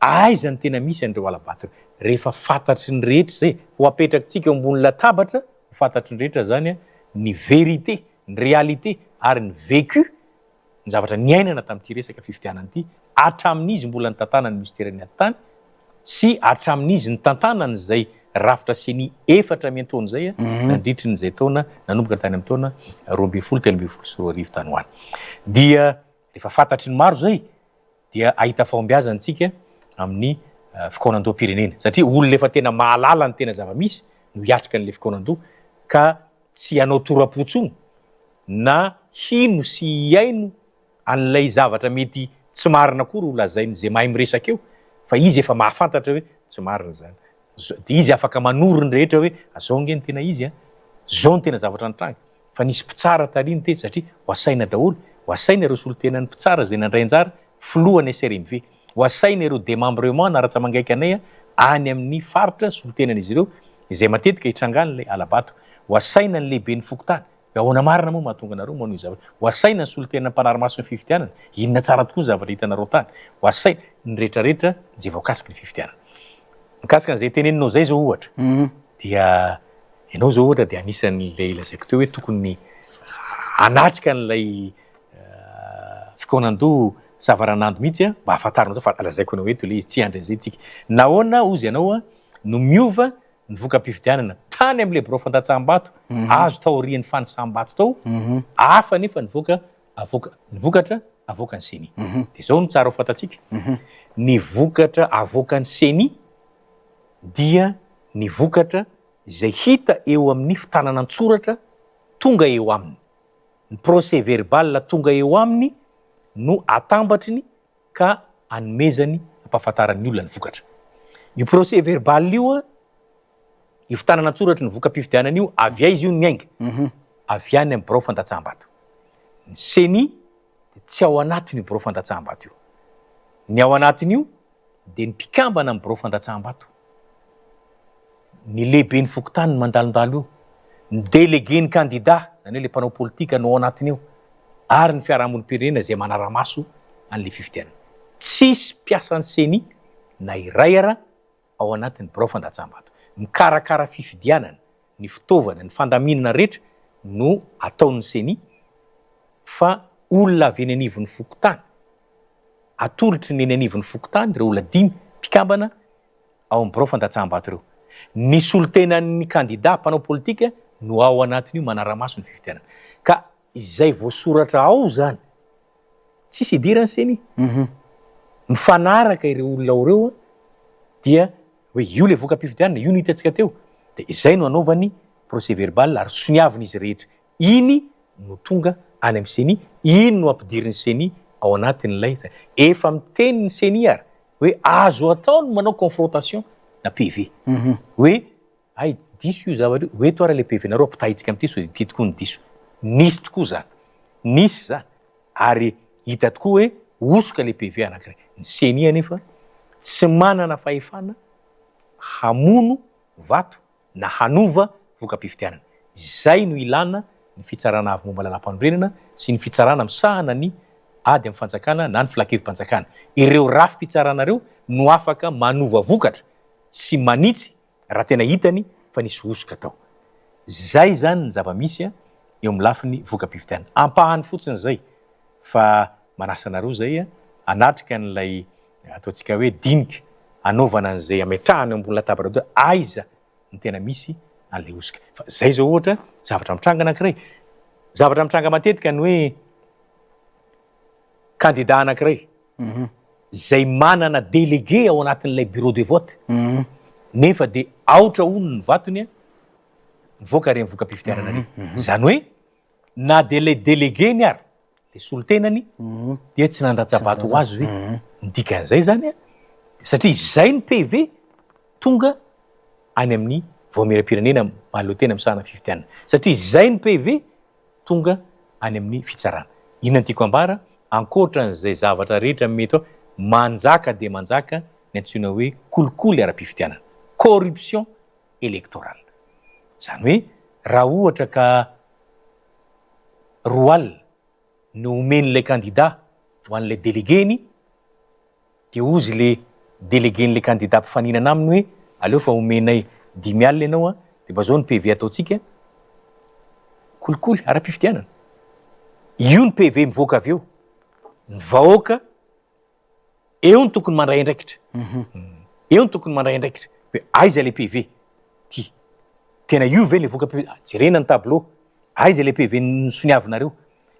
Aiza no tena misy an'ireo hala-bato ireo? Rehefa fantatry ny rehetra izay, ho apetrakitsika eo ambony latabatra, ho fantatry ny rehetra izany ny vérité, ny réalité ary ny vécu, ny zavatra niainana tamin'ity resaka fifidianana ity, hatramin'izy mbola nitantana ny minisiteran'ny Atitany sy hatramin'izy nitantana an'izay rafitra ceni efatra miantaona izay nandritry ny izay taona nanomboka tany amin'ny taona 2012 2013 tany ho any. Dia rehefa fantatry ny maro izay dia hahita fahombiazana isika amin'ny fikaonandoham-pirenena satria olona efa tena mahalala ny tena zava-misy no hiatrika an'ilay fikaonandoha ka tsy hanao tora-po intsony na hino sy hihaino an'ilay zavatra mety tsy marina akory ho lazain'izay mahay miresaka eo fa izy efa mahafantatra hoe tsy marina izany. Dia izy afaka manoro ny rehetra hoe zao ange ny tena izy an, zao ny tena zavatra nitranga. Fa nisy mpitsara tary niteny satria ho asaina daholo, ho asaina ireo solontenan'ny mpitsara izay nandray anjara, filohan'ny SRMV, ho asaina ireo démembrement na ratsa-mangaika anay any amin'ny faritra solontenan'izy ireo izay matetika hitrangan'ilay hala-bato, ho asaina ny lehiben'ny fokontany, hoe ahoana marina moa mahatonga anareo manao io zavatra, ho asaina ny solontenan'ny mpanara-maso ny fifidianana, inona tsara tokoa ny zavatra hitanareo tany, ho asaina ny rehetrarehetra izay voakasiky ny fifidianana. Mikasika an'izay teneninao izay izao ohatra, dia Ianao izao ohatra dia anisan'ilay lazaiko teo hoe tokony hanatrika an'ilay fikaonandoha savaranando mihitsy an, mba hahafantaranao tsara fa lazaiko anao eto ilay izy, tsy hiandry an'izay tsika. Nahoana hozy ianao no miova ny voka-pifidianana tany amin'ilay birao fandatsaham-bato azo taorian'ny fanisam-bato tao, hafa nefa ny voka avoaka ny vokatra avoakan'ny ceni. Dia izao no tsara ho fantatsika, ny vokatra avoakan'ny ceni dia ny vokatra izay hita eo amin'ny fitanana an-tsoratra tonga eo aminy. Ny procès verbal tonga eo aminy no atambatriny ka anomezany ampahafantaran'ny olona ny vokatra. Io procès verbal io, io fitanana an-tsoratry ny voka-pifidianana io, avy aiza io no miainga? Avy any amin'ny birao fandatsaham-bato. Ny ceni dia tsy ao anatin'io birao fandatsaham-bato io. Ny ao anatin'io dia ny mpikambana amin'ny birao fandatsaham-bato, ny lehiben'ny fokontany no mandalondalo eo, ny délégué-n'ny kandida, izany hoe ilay mpanao politika no ao anatiny eo, ary ny fiarahamonim-pirenena izay manara-maso an'ilay fifidianana. Tsisy mpiasan'ny ceni na iray ara ao anatin'ny birao fandatsaham-bato. Mikarakara fifidianana, ny fitaovana, ny fandaminana rehetra no ataon'ny ceni fa olona avy eny anivon'ny fokontany, atolotry ny eny anivon'ny fokontany ireo olona dimy mpikambana ao amin'ny birao fandatsaham-bato ireo. Ny solontenan'ny kandida mpanao politika no ao anatin'io manara-maso ny fifidianana. Ka izay voasoratra ao izany, tsisy idiran'ny ceni. Mifanaraka ireo olona ao ireo dia hoe io ilay voka-pifidianana, io no hitantsika teo, dia izay no anaovany procès verbal ary soniavin'izy rehetra. Iny no tonga any amin'ny ceni, iny no ampidirin'ny ceni ao anatin'ilay zay. Efa miteny ny ceni ary hoe azo atao ny manao confrontation na PV. Hoe hay diso io zavatra io, hoeto ary ilay PV-nareo ampitahintsika amin'ity sao dia ity tokoa no diso. Nisy tokoa izany, nisy izany ary hita tokoa hoe hosoka ilay PV anankiray. Ny ceni anefa tsy manana fahefana hamono vato na hanova voka-pifidianana. Izay no ilana ny Fitsarana Avo Momba Lalàmpanorenana sy ny Fitsarana misahana ny ady amin'ny fanjakana na ny Filankevi-panjakana. Ireo rafi-pitsarana ireo no afaka manova vokatra sy manitsy raha tena hitany fa nisy hosoka tao. Izay izany ny zava-misy eo amin'ny lafiny voka-pifidianana. Ampahany fotsiny izay fa manasa anareo izay hanatrika an'ilay ataontsika hoe dinika anaovana an'izay ametrahana eo ambony latabatra hoe aiza no tena misy an'ilay hosoka. Fa izay izao ohatra zavatra mitranga anankiray. Zavatra mitranga matetika ny hoe kandida anankiray izay manana délégué ao anatin'ilay bureau de vote nefa dia aotra hono ny vatony mivoaka ireny voka-pifidianana ireny. Izany hoe na dia ilay délégué-ny ary le solontenany dia tsy nandatsa-bato ho azy ve? Ny dikan'izay zany an, satria izay ny PV tonga any amin'ny vaomieram-pirenena mahaleo tena misahana ny fifidianana, satria izay ny PV tonga any amin'ny fitsarana. Inona no tiako ambara? Ankoatra an'izay zavatra rehetra mety ao, manjaka dia manjaka ny antsoina hoe kolikoly ara-pifidianana, corruption électorale. Izany hoe raha ohatra ka 20 alina no omen'ilay kandida ho an'ilay délégué-ny dia hozy le délégué-n'le candidat mpifaninana aminy hoe aleo fa omenay 50 alina ianao an, de mba zao ny PV ataontsika, kolikoly ara-pifidianana. Io ny PV mivoaka avy eo, ny vahoaka eo no tokony mandray andraikitra, eo no tokony mandray andraikitra hoe aiza le PV ty, tena io ve le voka-pifidianana, jerena ny tableau, aiza le PV nosoniavinareo,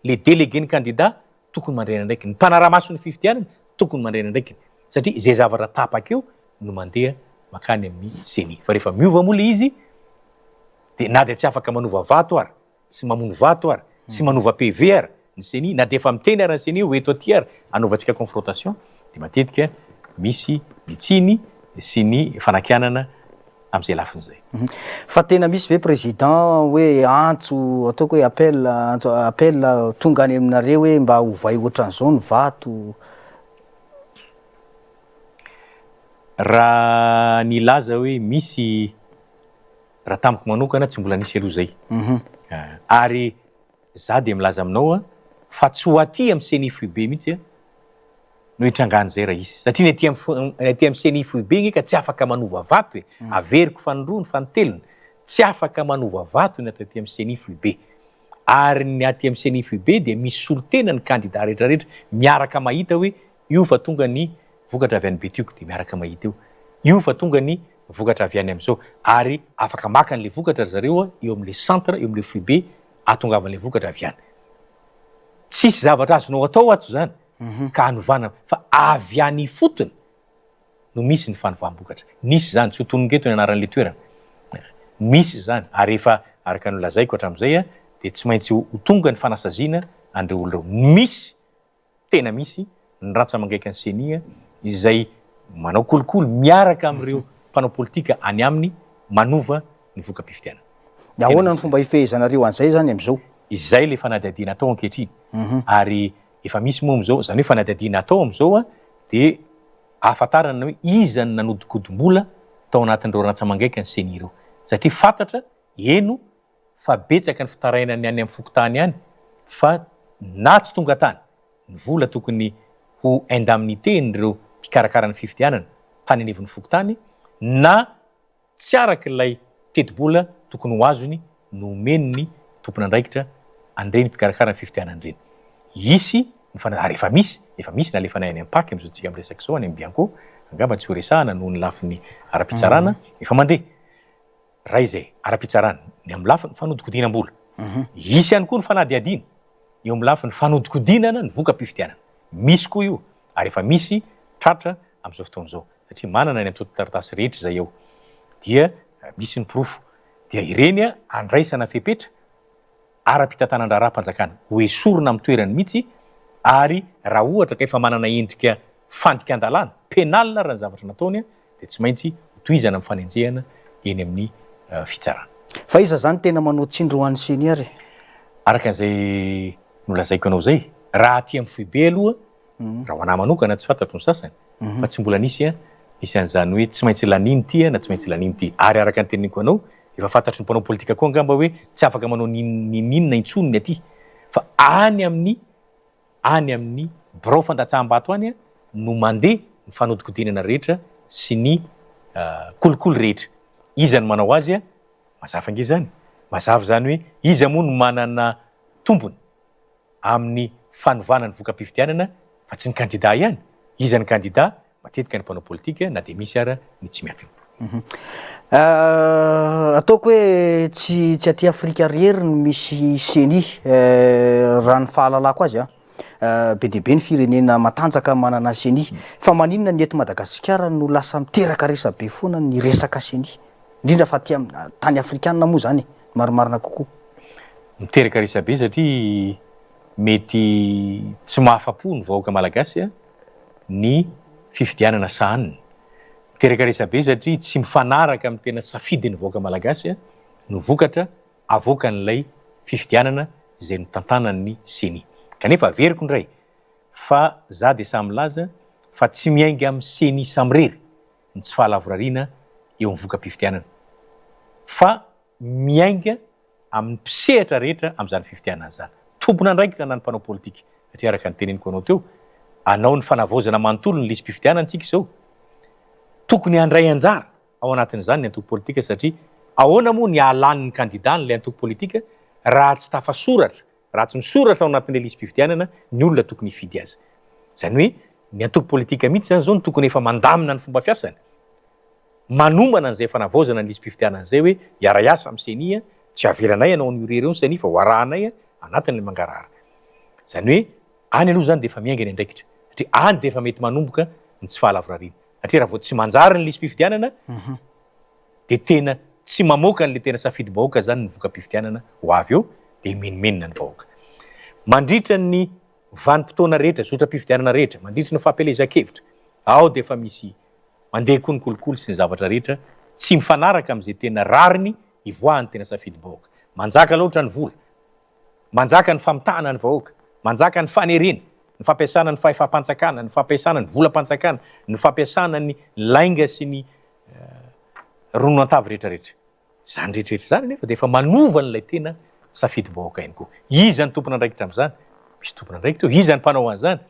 le délégué-n'ny candidat tokony mandray ny andraikiny, ny mpanara-maso ny fifidianana tokony mandray ny andraikiny satria izay zavatra tapaka eo no mandeha makany amin'ny ceni, fa rehefa miova moa le izy de na dia tsy afaka manova vato ara sy mamono vato ara sy manova PV ara ny ceni, na dia efa miteny ara ny ceni hoe eto aty ara anaovantsika confrontation de matetika misy ny tsiny sy ny fanakianana amin'izay lafiny izay. Fa tena misy ve président hoe antso ataoko hoe appel antso appel tonga any aminareo hoe mba ovay ohatran'izao ny vato? Raha nilaza hoe misy, raha tamiko manokana tsy mbola nisy aloha izay. Ary za dia milaza aminao fa tsy ho aty amin'ny ceni foibe mihitsy no hitrangan'izay raha hisy. Satria ny aty amin'ny ny aty amin'ny ceni foibe nge ka tsy afaka manova vato e. Averiko fanindroany, fanintelony, tsy afaka manova vato ny ato aty amin'ny ceni foibe. Ary ny aty amin'ny ceni foibe dia misy solontena ny kandida rehetrarehetra miaraka mahita hoe io fa tonga ny vokatra avy any Betioky dia miaraka mahita eo. Io fa tonga ny vokatra avy any amin'izao. Ary afaka maka an'ilay vokatra ry zareo eo amin'ilay centre, eo amin'ilay foibe ahatongavan'ilay vokatra avy any. Tsisy zavatra azonao atao ato izany ka hanovana fa avy any ifotony no misy ny fanovam-bokatra. Nisy izany, tsy ho tononiko eto ny anaran'ilay toerana. Misy izany ary efa araka ny nolazaiko hatramin'izay dia tsy maintsy ho tonga ny fanasaziana an'ireo olona ireo. Misy, tena misy ny rantsa-mangaikan'ny Ceni izay manao kolikoly miaraka amin'ireo mpanao politika any aminy manova ny voka-pifidianana. Dia ahoana ny fomba hifehezanareo an'izay izany amin'izao? Izay ilay fanadihadiana atao ankehitriny ary efa misy moa amin'izao, izany hoe fanadihadiana atao amin'izao dia ahafantarana hoe iza no nanodinkodim-bola tao anatin'ireo rantsa-mangaika ny Ceni ireo satria fantatra, heno fa betsaka ny fitarainan'ny any amin'ny fokontany any fa na tsy tonga tany ny vola tokony ho indemnité-n'ireo mpikarakara ny fifidianana tany anivon'ny fokontany na tsy araka ilay tetibola tokony ho azony no omeny ny tompon'andraikitra an'ireny mpikarakara ny fifidianana ireny. Hisy ny fana-, ary efa misy, efa misy nalefanay any amin'ny Pac amin'izao tsika miresaka izao any amin'ny Bianco, angamba tsy ho resahana noho ny lafiny ara-pitsarana, efa mandeha. Raha izay, ara-pitsarana, ny amin'ny lafiny fanodikodinam-bola. Hisy ihany koa ny fanadihadiana eo amin'ny lafiny fanodikodinana ny voka-pifidianana. Misy koa io, ary efa misy tratra amin'izao fotoana izao. Satria manana ny antontan-taratasy rehetra izay ao. Dia misy ny porofo. Dia ireny andraisana fepetra ara-pitantanan-draharaham-panjakana. Ho esorina amin'ny toerany mihitsy ary raha ohatra ka efa manana endrika fandikan-dalàna, pénal, raha ny zavatra nataony dia tsy maintsy hotohizana amin'ny fanenjehana eny amin'ny fitsarana. Fa iza izany tena manao tsindry ho an'ny Ceni ary e? Araka izay nolazaiko anao izay, raha aty amin'ny foibe aloha, raha ho anà manokana tsy fantatro ny sasany, fa tsy mbola nisy nisy an'izany hoe tsy maintsy laniana ity na tsy maintsy laniana ity. Ary araka ny teneniko anao, efa fantatry ny mpanao politika koa angamba hoe tsy afaka manao n'inon'inona intsony ny aty fa any amin'ny any amin'ny birao fandatsaham-bato any no mandeha ny fanodikodinana rehetra sy ny kolikoly rehetra. Iza no manao azy? Mazava ange izany. Mazava izany hoe iza moa no manana tombony amin'ny fanovana ny voka-pifidianana fa tsy ny kandida ihany. Iza ny kandida? Matetika ny mpanao politika na dia misy ara ny tsy miankina. Ataoko hoe tsy tsy aty Afrika rery no misy ceni raha ny fahalalako azy an. Be dia be ny firenena matanjaka manana ceni. Fa maninona ny eto Madagasikara no lasa miteraka resabe foana ny resaka ceni? Indrindra fa aty am- tany afrikanina moa zany e, marimarina kokoa. Miteraka resabe satria mety tsy mahafa-po ny vahoaka malagasy ny fifidianana sahaniny. Miteraka resabe satria tsy mifanaraka amin'ny tena safidin'ny vahoaka malagasy no vokatra avoakan'ilay fifidianana izay notantanan'ny Ceni. Kanefa averiko indray fa za dia sahy milaza fa tsy miainga amin'ny Ceni samirery ny tsy fahalavorariana eo amin'ny voka-pifidianana fa miainga amin'ny mpisehatra rehetra amin'izany fifidianana izany. Tompon'andraikitra na ny mpanao politika satria araka ny teneniko anao teo, hanao ny fanavaozana manontolo ny lisi-pifidianana isika izao. Tokony handray anjara ao anatin'izany ny antoko politika satria ahoana moa ny hahalany ny kandidany ilay antoko politika raha tsy tafasoratra, raha tsy misoratra ao anatin'ilay lisi-pifidianana ny olona tokony hifidy azy. Izany hoe ny antoko politika mihitsy izany izao no tokony efa mandamina ny fomba fiasany, manomana an'izay fanavaozana ny lisi-pifidianana izay hoe hiara-hiasa amin'ny ceni, tsy havelanay hanao an'io irery io ny ceni fa ho arahanay anatin'ilay mangarahara. Izany hoe any aloha izany dia efa miainga ny andraikitra satria any dia efa mety manomboka ny tsy fahalavorariana. Satria raha vao tsy manjary ny lisi-pifidianana dia tena tsy mamoaka an'ilay tena safidim-bahoaka izany ny voka-pifidianana ho avy eo dia himenomenona ny vahoaka. Mandritra ny vanim-potoana rehetra, zotram-pifidianana rehetra, mandritra ny fampielezan-kevitra, ao dia efa misy mandeha koa ny kolikoly sy ny zavatra rehetra tsy mifanaraka amin'izay tena rariny hivoahan'ny tena safidim-bahoaka. Manjaka loatra ny vola. Manjaka ny famitahana ny vahoaka. Manjaka ny fanerena, ny fampiasana ny fahefam-panjakana, ny fampiasana ny volam-panjakana, ny fampiasana ny lainga sy ny ronono an-tavy rehetrarehetra. Izany rehetrarehetra izany anefa dia efa manova an'ilay tena safidim-bahoaka ihany koa. Iza no tompon'andraikitra amin'izany? Misy tompon'andraikitra eo. Iza no mpanao an'izany?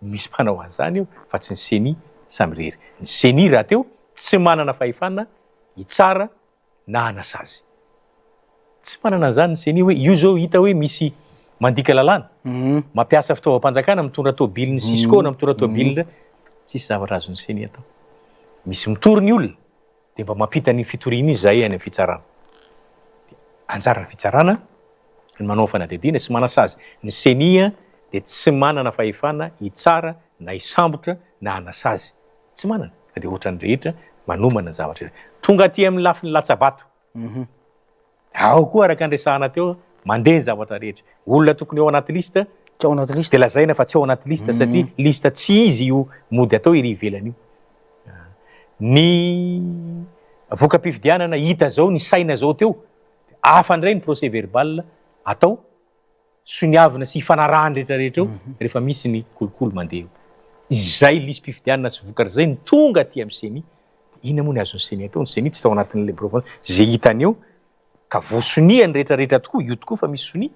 Misy mpanao an'izany eo fa tsy ny ceni samirery. Ny ceni rahateo tsy manana fahefana hitsara na hanasazy. Tsy manana an'izany ny ceni hoe io zao hita hoe misy mandika lalàna, mampiasa fitaovam-panjakana mitondra tobilin'ny Cisco na mitondra tobilin'ny tsisy zavatra azon'ny ceni atao. Misy mitory ny olona dia mba mampita an'iny fitoriana iny izahay any amin'ny fitsarana. Dia anjaran'ny fitsarana ny manao fanadihadiana sy manasazy. Ny ceni dia tsy manana fahefana hitsara na hisambotra na hanasazy. Tsy manana fa dia ohatran'ny rehetra manomana ny zavatra rehetra. Tonga aty amin'ny lafiny latsa-bato. Ao koa araka ny resahana teo, mandeha ny zavatra rehetra. Olona tokony ao anaty liste, Tsy ao anaty liste. Dia lazaina fa tsy ao anaty liste satria liste tsy izy io mody atao ery ivelany io. Ny voka-pifidianana hita zao, ny saina zao teo, hafa indray ny procès verbal atao. soniavina sy ifanarahany rehetra rehetra eo rehefa misy ny kolikoly mandeha eo. Izay lisi-pifidianana sy vokatra izay no tonga aty amin'ny ceni. Inona moa ny azon'ny ceni atao? Ny ceni tsy tao anatin'ilay birao, izay hitany eo ka voasonia ny rehetra rehetra tokoa, io tokoa fa misy sonia,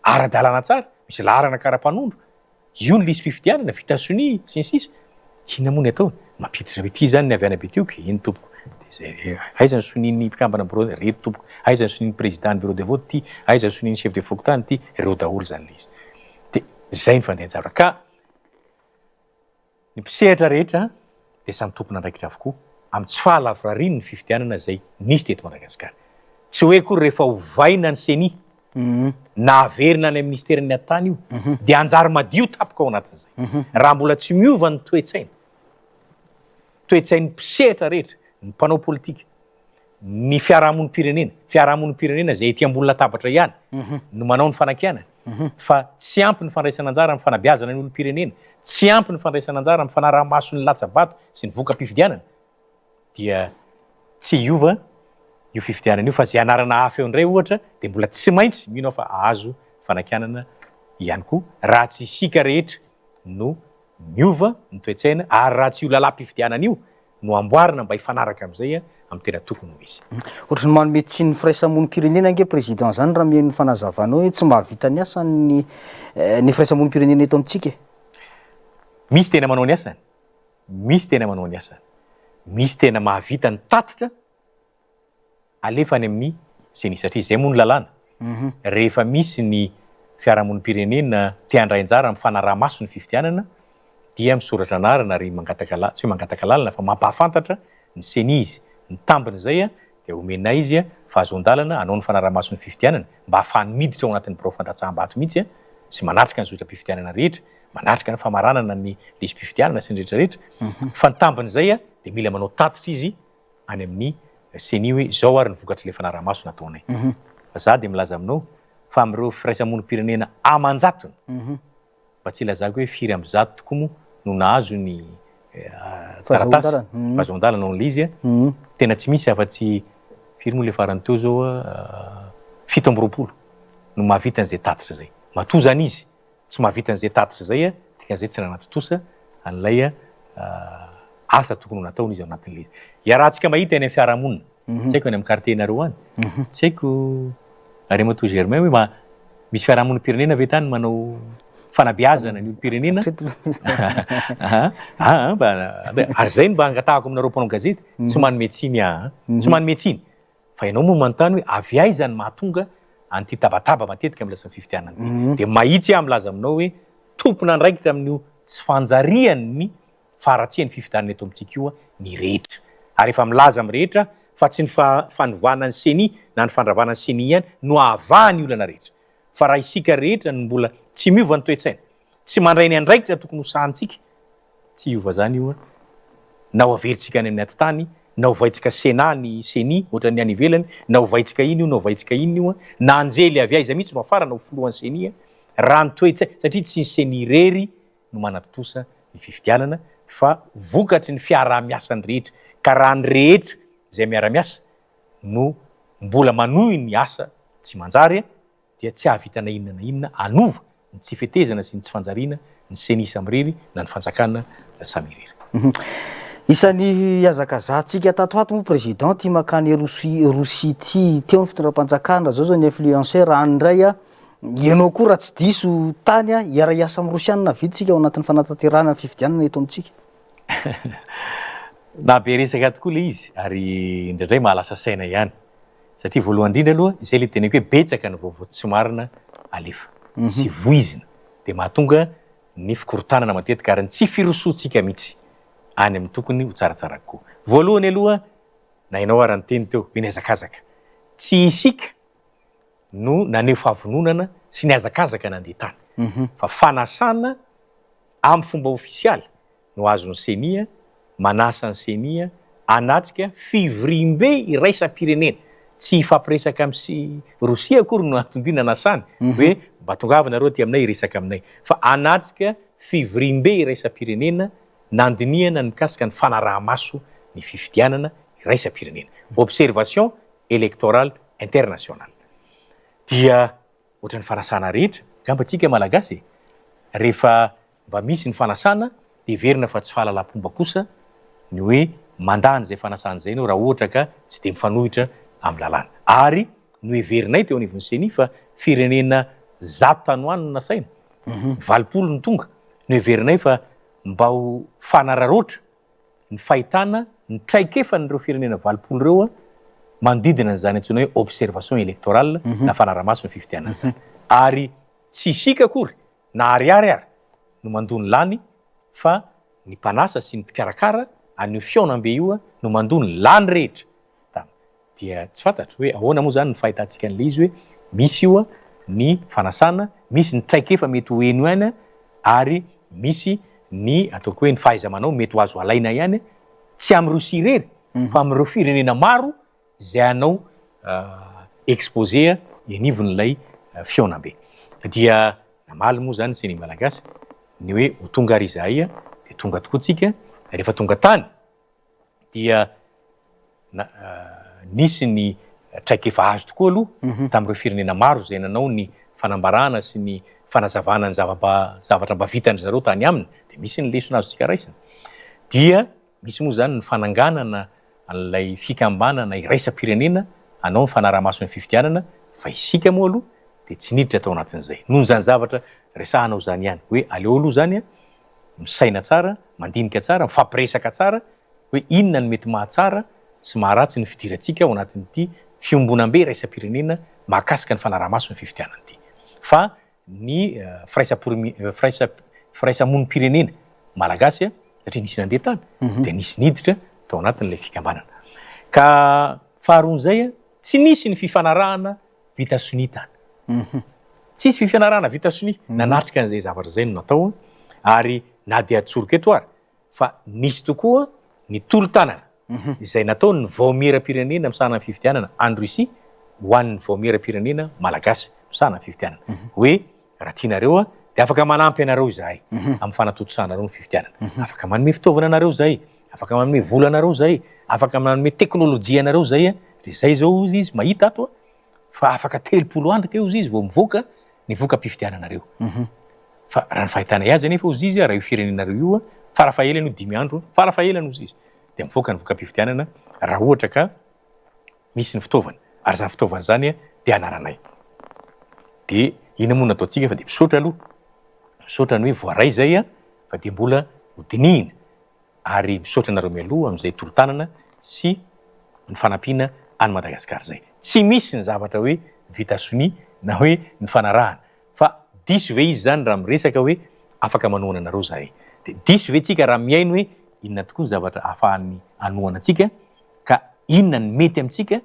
ara-dalàna tsara, misy laharana kara-panondro, Io ny lisi-pifidianana, vita sonia, sy ny sisa Inona moa ny ataony? Mampiditra hoe ity izany ny avy any Betioky? Eny tompoko. Dia izay, aiza ny sonian'ny mpikambana birao? Ireto tompoko. Aiza ny sonian'ny président ny bureau de vote ity? Aiza ny sonian'ny chef de fokontany ity? Ireo daholo izany ilay izy. Dia izay ny fandehan-javatra. Ka Ny mpisehatra rehetra dia samy tompon'andraikitra avokoa amin'ny tsy fahalavorarian'ny fifidianana izay nisy teto Madagasikara. Tsy hoe akory rehefa ovaina ny ceni na averina any amin'ny minisiteran'ny atitany io dia hanjary madio tampoka ao anatin'izay. Raha mbola tsy miova ny toe-tsaina, toe-tsain'ny mpisehatra rehetra, ny mpanao politika, ny fiarahamonim-pirenena, fiarahamonim-pirenena izay ety ambony latabatra ihany no manao ny fanakianana fa tsy ampy ny fandraisana anjara amin'ny fanabeazana ny olom-pirenena, tsy ampy ny fandraisana anjara amin'ny fanaraha-maso ny latsa-bato sy ny voka-pifidianana dia tsy hiova io fifidianana io fa izay anarana hafa eo indray ohatra dia mbola tsy maintsy mino aho fa hahazo fanakianana ihany koa raha tsy isika rehetra no miova ny toe-tsaina ary raha tsy io lalam-pifidianana io no amboarina mba hifanaraka amin'izay amin'ny tena tokony ho izy. Ohatry ny manome tsiny ny firaisamonim-pirenena ange président zany raha mihaino ny fanazavanao hoe tsy mahavita ny asany ny ny firaisamonim-pirenena eto amintsika e. Misy tena manao ny asany, misy tena manao ny asany, misy tena mahavita ny tatitra alefa any amin'ny ceni satria izay moa no lalàna, rehefa misy ny fiarahamonim-pirenena te handray anjara amin'ny fanaraha-maso ny fifidianana dia misoratra anarana ary mangataka la, tsy hoe mangataka lalana fa mampahafantatra ny ceni izy, ny tambin'izay dia omenay izy fahazoan-dalana hanao ny fanaraha-maso ny fifidianana mba hahafahany miditra ao anatin'ny birao fandatsaham-bato mihitsy sy manatrika ny zotram-pifidianana rehetra, manatrika ny famaranana ny lisi-pifidianana sy ny rehetra rehetra, fa ny tambin'izay dia mila manao tatitra izy any amin'ny ceni hoe izao ary ny vokatr'ilay fanaraha-maso nataonay. Fa za dia milaza aminao fa amin'ireo firaisamonim-pirenena aman-jatony, mba tsy hilazako hoe firy amby zato tokoa moa no nahazo ny taratasy fahazoan-dalana ao amin'ilay izy, tena tsy misy afa-tsy firy moa ilay farany teo izao, 27 no mahavita an'izay tatitra izay. Matoa izany izy tsy mahavita an'izay tatitra izay, dikan'izay tsy nanatontosa an'ilay asa tokony ho nataony izy ao anatin'ilay izy. Iarahantsika mahita eny amin'ny fiarahamonina, tsy haiko any amin'ny quartier-nareo any, tsy haiko Andriamatoa Germain hoe misy fiarahamonim-pirenena ve tany manao. fanabeazana ny olom-pirenena. Aa mba ary zay no mba angatahako aminareo mpanao gazety, tsy manome tsiny aho an, tsy manome tsiny fa ianao moa manontany hoe avy aiza ny mahatonga an'ity tabataba matetika amin'ny lasa fifidianana ity. Dia mahitsy aho milaza aminao hoe tompon'andraikitra amin'io tsy fanjarian'ny faharatsian'ny fifidianana eto amintsika io ny rehetra. Ary efa milaza amin'ny rehetra fa tsy ny fanovana ny ceni na ny fandravana ny ceni ihany no hahavaha ny olana rehetra. Fa raha isika rehetra no mbola tsy miova ny toe-tsaina, tsy mandray ny andraikitra tokony ho sahanintsika, tsy hiova izany io na ho averintsika any amin'ny atitany, na hovaintsika Sénat ny ceni ohatran'ny any ivelany, na hovaintsika ino io na hovaintsika inona io, na anjely avy aiza mihitsy no hafarana ho filohan'ny ceni, raha ny toe-tsaina, satria tsy ny ceni irery no manatontosa ny fifidianana fa vokatry ny fiaraha-miasan'ny rehetra, ka raha ny rehetra izay miara-miasa no mbola manohy ny asa tsy manjary dia tsy hahavita na inona na inona hanova ny tsy fetezana sy ny tsy fanjariana ny ceni samirery na ny fanjakana samy irery. Isan'ny hihazakazahantsika tato ho ato moa Président ity mankany Rosia Rosia ity, teo ny fitondram-panjakana, zao zao ny influenceur any indray a, ianao koa raha tsy diso tany a, hiara-hiasa amin'ny Rosianina ve tsika ao anatin'ny fanatanterahana ny fifidianana eto amintsika? Nahabe resaka tokoa ilay izy ary indraindray mahalasa saina ihany satria voalohany indrindra aloha izay ilay teneniko hoe betsaka ny vaovao tsy marina alefa sy voizina dia mahatonga ny fikorontanana matetika ary ny tsy firosoantsika mihitsy any amin'ny tokony ho tsaratsara kokoa. Voalohany aloha na ianao ara niteny teo hoe nihazakazaka, tsy isika no naneho fahavononana sy nihazakazaka nandeha tany fa fanasana Amin'ny fomba ofisialy no azon'ny Ceni manasa ny Ceni hanatrika fivoriambe iraisam-pirenena. Tsy hifampiresaka amin'i Rosia akory no anton-dia nanasany hoe mba tongava nareo aty aminay hiresaka aminay fa hanatrika fivoriambe iraisam-pirenena nandinihana ny mikasika ny fanaraha-maso ny fifidianana iraisam-pirenena, observation électorale internationale. Dia Ohatran'ny fanasana rehetra angamba tsika malagasy e! Rehefa mba misy ny fanasana dia heverina fa tsy fahalalam-pomba kosa ny hoe mandà an'izay fanasana izay ianao raha ohatra ka tsy dia mifanohitra amin'ny lalàna. Ary noheverinay teo anivon'ny Ceni fa firenena 100 tany ho any no nasaina, 80 no tonga. Noheverinay fa mba ho fanararaotra ny fahitana ny traikefan'ireo firenena 80 ireo manodidina an'izany antsoina hoe observation électorale na fanaramaso ny fifidianana izany. Ary tsy isika akory na ariary ary no mandoa ny lany fa ny mpanasa sy ny mpikarakara an'io fihaonambe io no mandoa ny lany rehetra. Dia tsy fantatro hoe ahoana moa izany ny fahitantsika an'ilay izy hoe misy io ny fanasana, misy ny traikefa mety ho heno ihany ary misy ny ataoko hoe ny fahaiza-manao mety ho azo alaina ihany, tsy amin'i Rosia irery fa amin'ireo firenena maro izay hanao exposé anivon'ilay fihaonambe. Dia namaly moa izany Ceni Malagasy ny hoe ho tonga ary izahay dia tonga tokoa tsika, rehefa tonga tany dia nisy ny traikefa azo tokoa aloha tamin'ireo firenena maro izay nanao ny fanambarana sy ny fanazavana ny zavatra mba vitan-dry zareo tany aminy, dia misy ny lesona azontsika raisina. Dia misy moa izany ny fananganana an'ilay fikambanana iraisam-pirenena hanao ny fanaraha-maso ny fifidianana, fa isika moa aloha dia tsy niditra tao anatin'izay. Noho izany zavatra resahanao izany ihany, hoe aleo aloha izany misaina tsara, mandinika tsara, mifampiresaka tsara hoe inona no mety mahatsara sy maharatsy ny fidirantsika ao anatin'ity fiombonambe iraisam-pirenena mahakasika ny fanaraha-maso ny fifidianana ity. Fa ny firaisamonim-pirenena malagasy satria nisy nandeha tany dia nisy niditra tao anatin'ilay fikambanana. Ka faharoan'izay, tsy nisy ny fifanarahana vita sonia tany. Tsisy fifanarahana vita sonia nanatrika an'izay zavatra izay no natao ary na dia atsoriko eto ary fa nisy tokoa ny tolo-tanana izay nataon'ny vaomieram-pirenena misahana ny fifidianana any Russie ho an'ny vaomieram-pirenena malagasy misahana ny fifidianana hoe raha tianareo dia afaka manampy anareo izahay amin'ny fanatontosanareo ny fifidianana. Afaka manome fitaovana anareo izahay, afaka manome vola anareo izahay, afaka manome teknolojia anareo izahay. Dia izay izao hozy izy mahita ato fa afaka 30 andro kay hozy izy vao mivoaka ny voka-pifidiananareo. Fa raha ny fahitanay azy anefa hozy izy, raha io firenenareo io, farafahelany io 5 andro, farafahelany hozy izy, dia mivoaka ny voka-pifidianana raha ohatra ka misy ny fitaovana ary izany fitaovana izany dia anananay. Dia inona moa no nataontsika fa dia misaotra aloha, Misaotra ny hoe voaray izay fa dia mbola ho dinihina ary misaotra anareo mialoha amin'izay tolo-tanana sy ny fanampiana an'i Madagasikara izay. Tsy misy ny zavatra hoe vita sonia na hoe nifanarahana fa diso ve izy izany raha miresaka hoe afaka manohana anareo izahay? Dia diso ve tsika raha mihaino hoe inona tokoa ny zavatra ahafahany hanohana antsika ka inona ny mety amintsika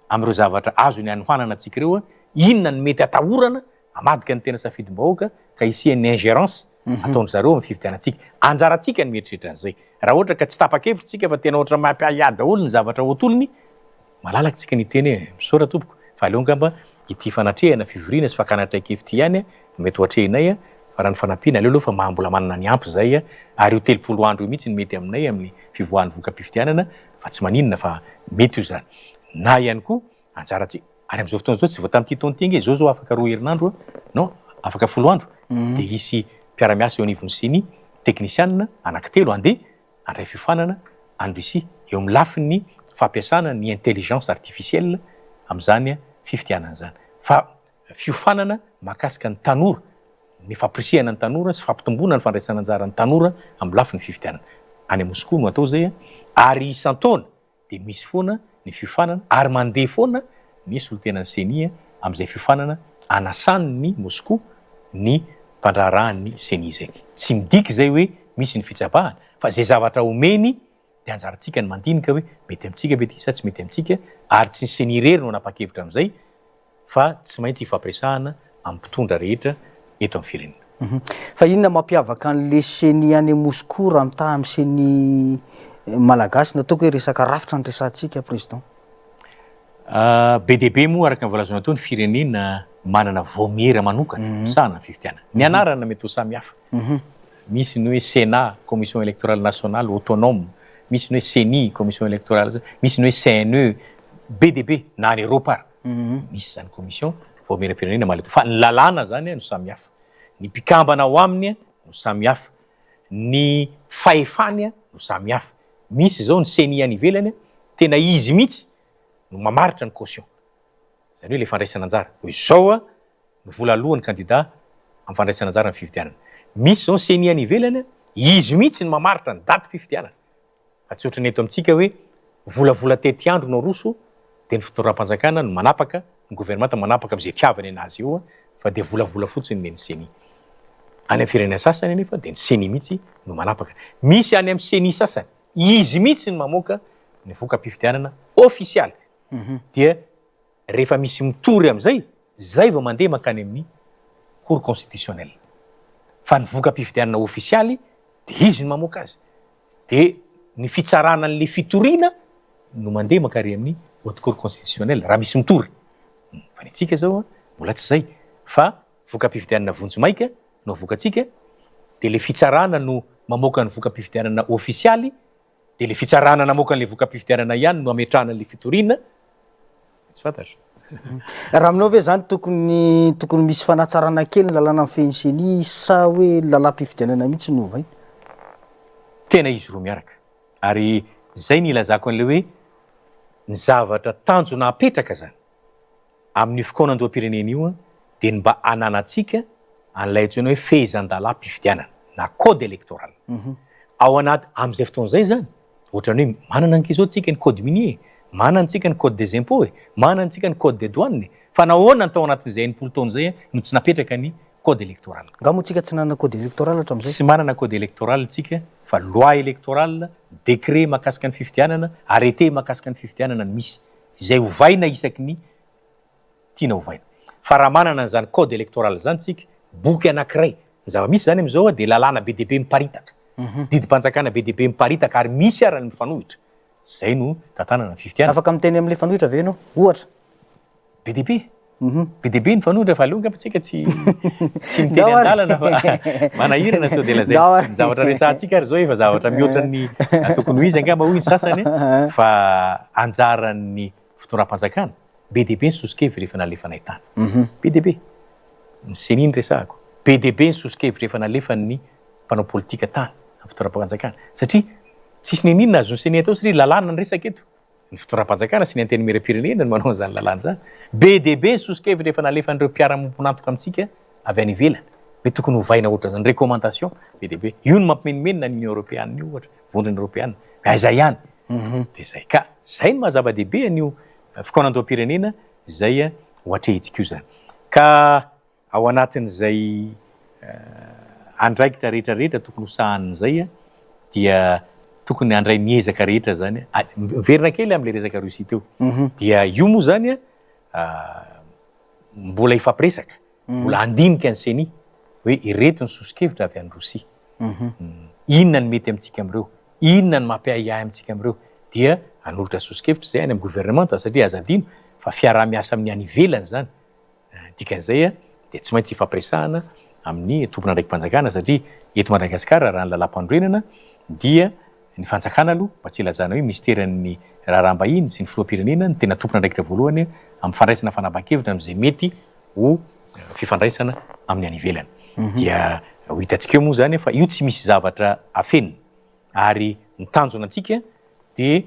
amin'ireo zavatra azony hanohanana antsika ireo, inona ny mety atahorana hamadika ny tena safidim-bahoaka ka hisian'ny ingerence ataon-dry zareo amin'ny fifidianantsika. Anjarantsika ny mieritreritra an'izay. Raha ohatra ka tsy tapa-kevitra isika fa tena ohatra mampiahiahy daholo ny zavatra ho atolony, malalaka isika ny hiteny hoe misaotra tompoko fa aleo angamba ity fanatrehana fivoriana sy fakana traikefa ity ihany no mety ho atrehinay fa raha ny fanampiana aleo aloha fa maha mbola manana ny ampy izay ary io 30 andro io mihitsy no mety aminay amin'ny fivoahan'ny voka-pifidianana fa tsy maninona fa mety io izany. Na ihany koa Anjarantsika. Ary amin'izao fotoana izao, tsy vao tamin'ity taona ity ange, izao izao afaka roa herinandro, non, afaka 10 andro, dia hisy mpiara-miasa eo anivon'ny Ceni, teknisianina anankitelo handeha handray fiofanana any Russie, eo amin'ny lafiny fampiasana ny intelligence artificielle amin'izany fifidianana izany. Fa fiofanana mahakasika ny tanora, ny fampirisihana ny tanora sy fampitomboana ny fandraisana anjara ny tanora amin'ny lafiny fifidianana. Any Moscou no atao izay, ary isan-taona dia misy foana ny fiofanana ary mandeha foana ny solontenan'ny Ceni amin'izay fiofanana anasany ny Moscou ny mpandraharahan'ny Ceni izay. Tsy midika izay hoe misy ny fitsabahana fa izay zavatra omeny dia anjarantsika ny mandinika hoe mety amintsika ve ity sa tsy mety amintsika ary tsy ny Ceni irery no hanapa-kevitra amin'izay fa tsy maintsy ifampiresahana amin'ny mpitondra rehetra eto amin'ny firenena. Fa inona mampiavaka an'le ceni any Moscou raha mitaha amin'ny ceni malagasy? Nataoko hoe resaka rafitra no resahantsika Président. Be dia be moa araka ny voalazanao teo ny firenena manana vaomiera manokana misahana ny fifidianana. Ny anarana mety ho samy hafa. Misy ny hoe Cena, Commission Electorale Nationale Autonome, misy ny hoe Ceni, Commission Electorale, misy ny hoe CNE, be dia be na any Eropa ary. Misy izany commission vaomieram-pirenena mahaleo tena fa ny lalàna izany no samy hafa, ny mpikambana ao aminy no samy hafa, ny fahefany no samy hafa. Misy izao ny ceni any ivelany tena izy mihitsy no mamaritra ny caution, izany hoe ilay fandraisana anjara, hoe izao no vola aloan'ny kandida amin'ny fandraisana anjara amin'ny fifidianana. Misy izao ny ceni any ivelany, izy mihitsy no mamaritra ny datim-pifidianana. Fa tsy ohatran'ny eto amintsika hoe volavola tetiandro no aroso dia ny fitondram-panjakana no manapaka, ny governemanta manapaka amin'izay itiavany anazy eo fa dia volavola fotsiny ny an'ny ceni. Any amin'ny firenena sasany anefa dia ny ceni mihitsy no manapaka. Misy any amin'ny ceni sasany, izy mihitsy no mamoaka ny voka-pifidianana ofisialy. Dia rehefa misy mitory amin'izay, zay vao mandeha mankany amin'ny cour constitutionnelle. Fa ny voka-pifidianana ofisialy dia izy no mamoaka azy. Dia ny fitsarana an'ilay fitoriana no mandeha mankary amin'ny haute cour constitutionnelle raha misy mitory. Fa ny antsika izao mbola tsy izay fa voka-pifidianana vonjimaika no avoakantsika dia ilay fitsarana no mamoaka ny voka-pifidianana ofisialy dia ilay fitsarana namoaka an'ilay voka-pifidianana ihany no ametrahana an'ilay fitoriana. Tsy fantatra. Raha aminao ve zany tokony tokony misy fanatsarana kely ny lalàna mifehy ny ceni sa hoe lalàm-pifidianana mihitsy no ovaina? Tena izy roa miaraka. Ary zay ny ilazako an'ilay hoe ny zavatra tanjona apetraka zany amin'io fikaonandoham-pirenena io dia ny mba hananantsika an'ilay antsoina hoe fehezan-dalàm-pifidianana na code électoral. Ao anaty amin'izay fotoana izay zany Ohatran'ny hoe manana ange zao tsika ny code minier e, manana tsika ny code des impôts e, manana tsika ny code des douanes e, fa nahoana ny tao anatin'izay 60 taona izay no tsy napetraka ny code électoral? Nga moa tsika tsy nanana code électoral hatramin'izay? Tsy manana code électoral tsika fa loi électorale, décret mahakasika ny fifidianana, arrêté mahakasika ny fifidianana no misy, izay ovaina isaky ny tiana ovaina. Fa raha manana an'izany code électoral izany tsika, boky anankiray, ny zava-misy izany amin'izao dia lalàna be dia be miparitaka, didim-panjakana be dia be miparitaka ary misy ara ny mifanohitra. Izay no tantanana ny fifidianana. Afaka miteny amin'ilay fanohitra ve ianao? Ohatra. Be dia be. Be dia be ny fanohitra fa aleo angamba tsika tsy tsy miteny an-dalana fa manahirana sao dia lazaina. Ny zavatra resahantsika ary izao efa zavatra mihoatra ny tokony ho izy angamba hoy ny sasany fa anjaran'ny fitondram-panjakana. Be dia be ny soso-kevitra efa nalefanay tany. Be dia be. Ny Ceni no resahako. Be dia be ny soso-kevitra efa nalefan'ny mpanao politika tany amin'ny fitondram-panjakana. Satria tsisy n'inon'inona azon'ny Ceni atao satria lalàna ny resaka eto. Ny fitondram-panjakana sy ny Antenimierampirenena no manao an'izany lalàna izany. Be dia be ny soso-kevitra efa nalefan'ireo mpiara-miombon'antoka amintsika avy any ivelany. Hoe tokony hovaina ohatran'izany, recommandation be dia be. Io no mampimenomenona ny Union Europeana io ohatra, vondrona Eoropeana. Aiza ihany? Dia izay. Ka izay no maha zava-dehibe an'io fikaonandoham-pirenena izay ho atrehintsika io izany. Ka ao anatin'izay andraikitra rehetra rehetra tokony ho sahanina izay dia tokony handray ny ezaka rehetra izany. Miverina kely amin'ilay resaka Russie teo. Dia io moa izany mbola hifampiresaka. Mbola handinika ny Ceni hoe ireto ny soso-kevitra avy any Rosia. Inona ny mety amintsika amin'ireo? Inona ny mampiahiahy amintsika amin'ireo? Dia hanolotra soso-kevitra izay any amin'ny governemanta satria aza adino fa fiaraha-miasa amin'ny any ivelany izany. Dikan'izay dia tsy maintsy ifampiresahana amin'ny tompon'andraiki-panjakana satria eto Madagasikara raha ny lalàmpanorenana dia ny fanjakana aloha mba tsy hilazana hoe minisiteran'ny raharaham-bahiny sy ny filoham-pirenena no tena tompon'andraikitra voalohany amin'ny fandraisana fanapahan-kevitra amin'izay mety ho fifandraisana amin'ny any ivelany. Dia ho hitantsika eo moa izany fa io tsy misy zavatra afenina ary ny tanjona antsika dia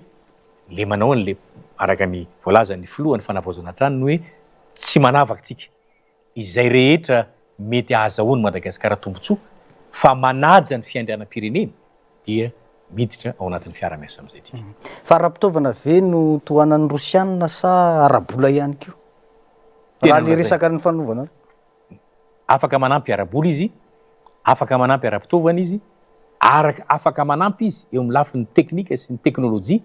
le manao an'le araka ny voalazan'ny filohan'ny fanavaozana hatrany ny hoe tsy manavaka tsika izay rehetra mety ahazahoan'i Madagasikara tombontsoa fa manaja ny fiandrianam-pireneny dia miditra ao anatin'ny fiara-miasa amin'izay tsika. Fa ara-pitaovana ve no tohanan'ny Rosianina sa ara-bola ihany koa? Raha le resaka nifanovana. Afaka manampy ara-bola izy, afaka manampy ara-pitaovana izy, araka afaka manampy izy eo amin'ny lafiny teknika sy ny teknolojia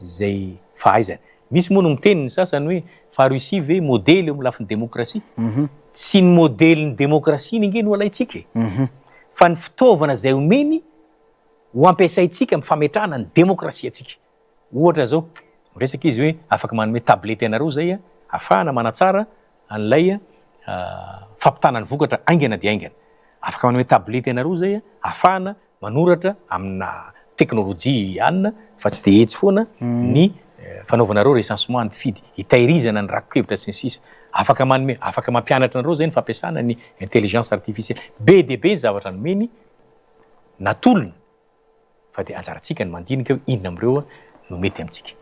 izay fahaizany. Misy moa no miteny ny sasany hoe fa Russie ve modely eo amin'ny lafiny demokrasia? Tsy ny modelin'ny demokrasia ange no alaintsika e! Fa ny fitaovana izay omeny ho ampiasaintsika amin'ny fametrahana ny demokrasiantsika. Ohatra zao, miresaka izy hoe afaka manome tablette anareo zay ahafahana manatsara an'ilay fampitana ny vokatra haingana dia haingana. Afaka manome tablette anareo zay ahafahana manoratra amina teknolojia anona fa tsy dia etsy foana ny fanaovanareo recensement ny mpifidy, hitahirizana ny rako-kevitra sy ny sisa. Afaka manome, afaka mampianatra anareo zay ny fampiasana ny intelligence artificielle. Be dia be ny zavatra nomeny, natolony. fa dia anjarantsika ny mandinika hoe inona amin'ireo no mety amintsika.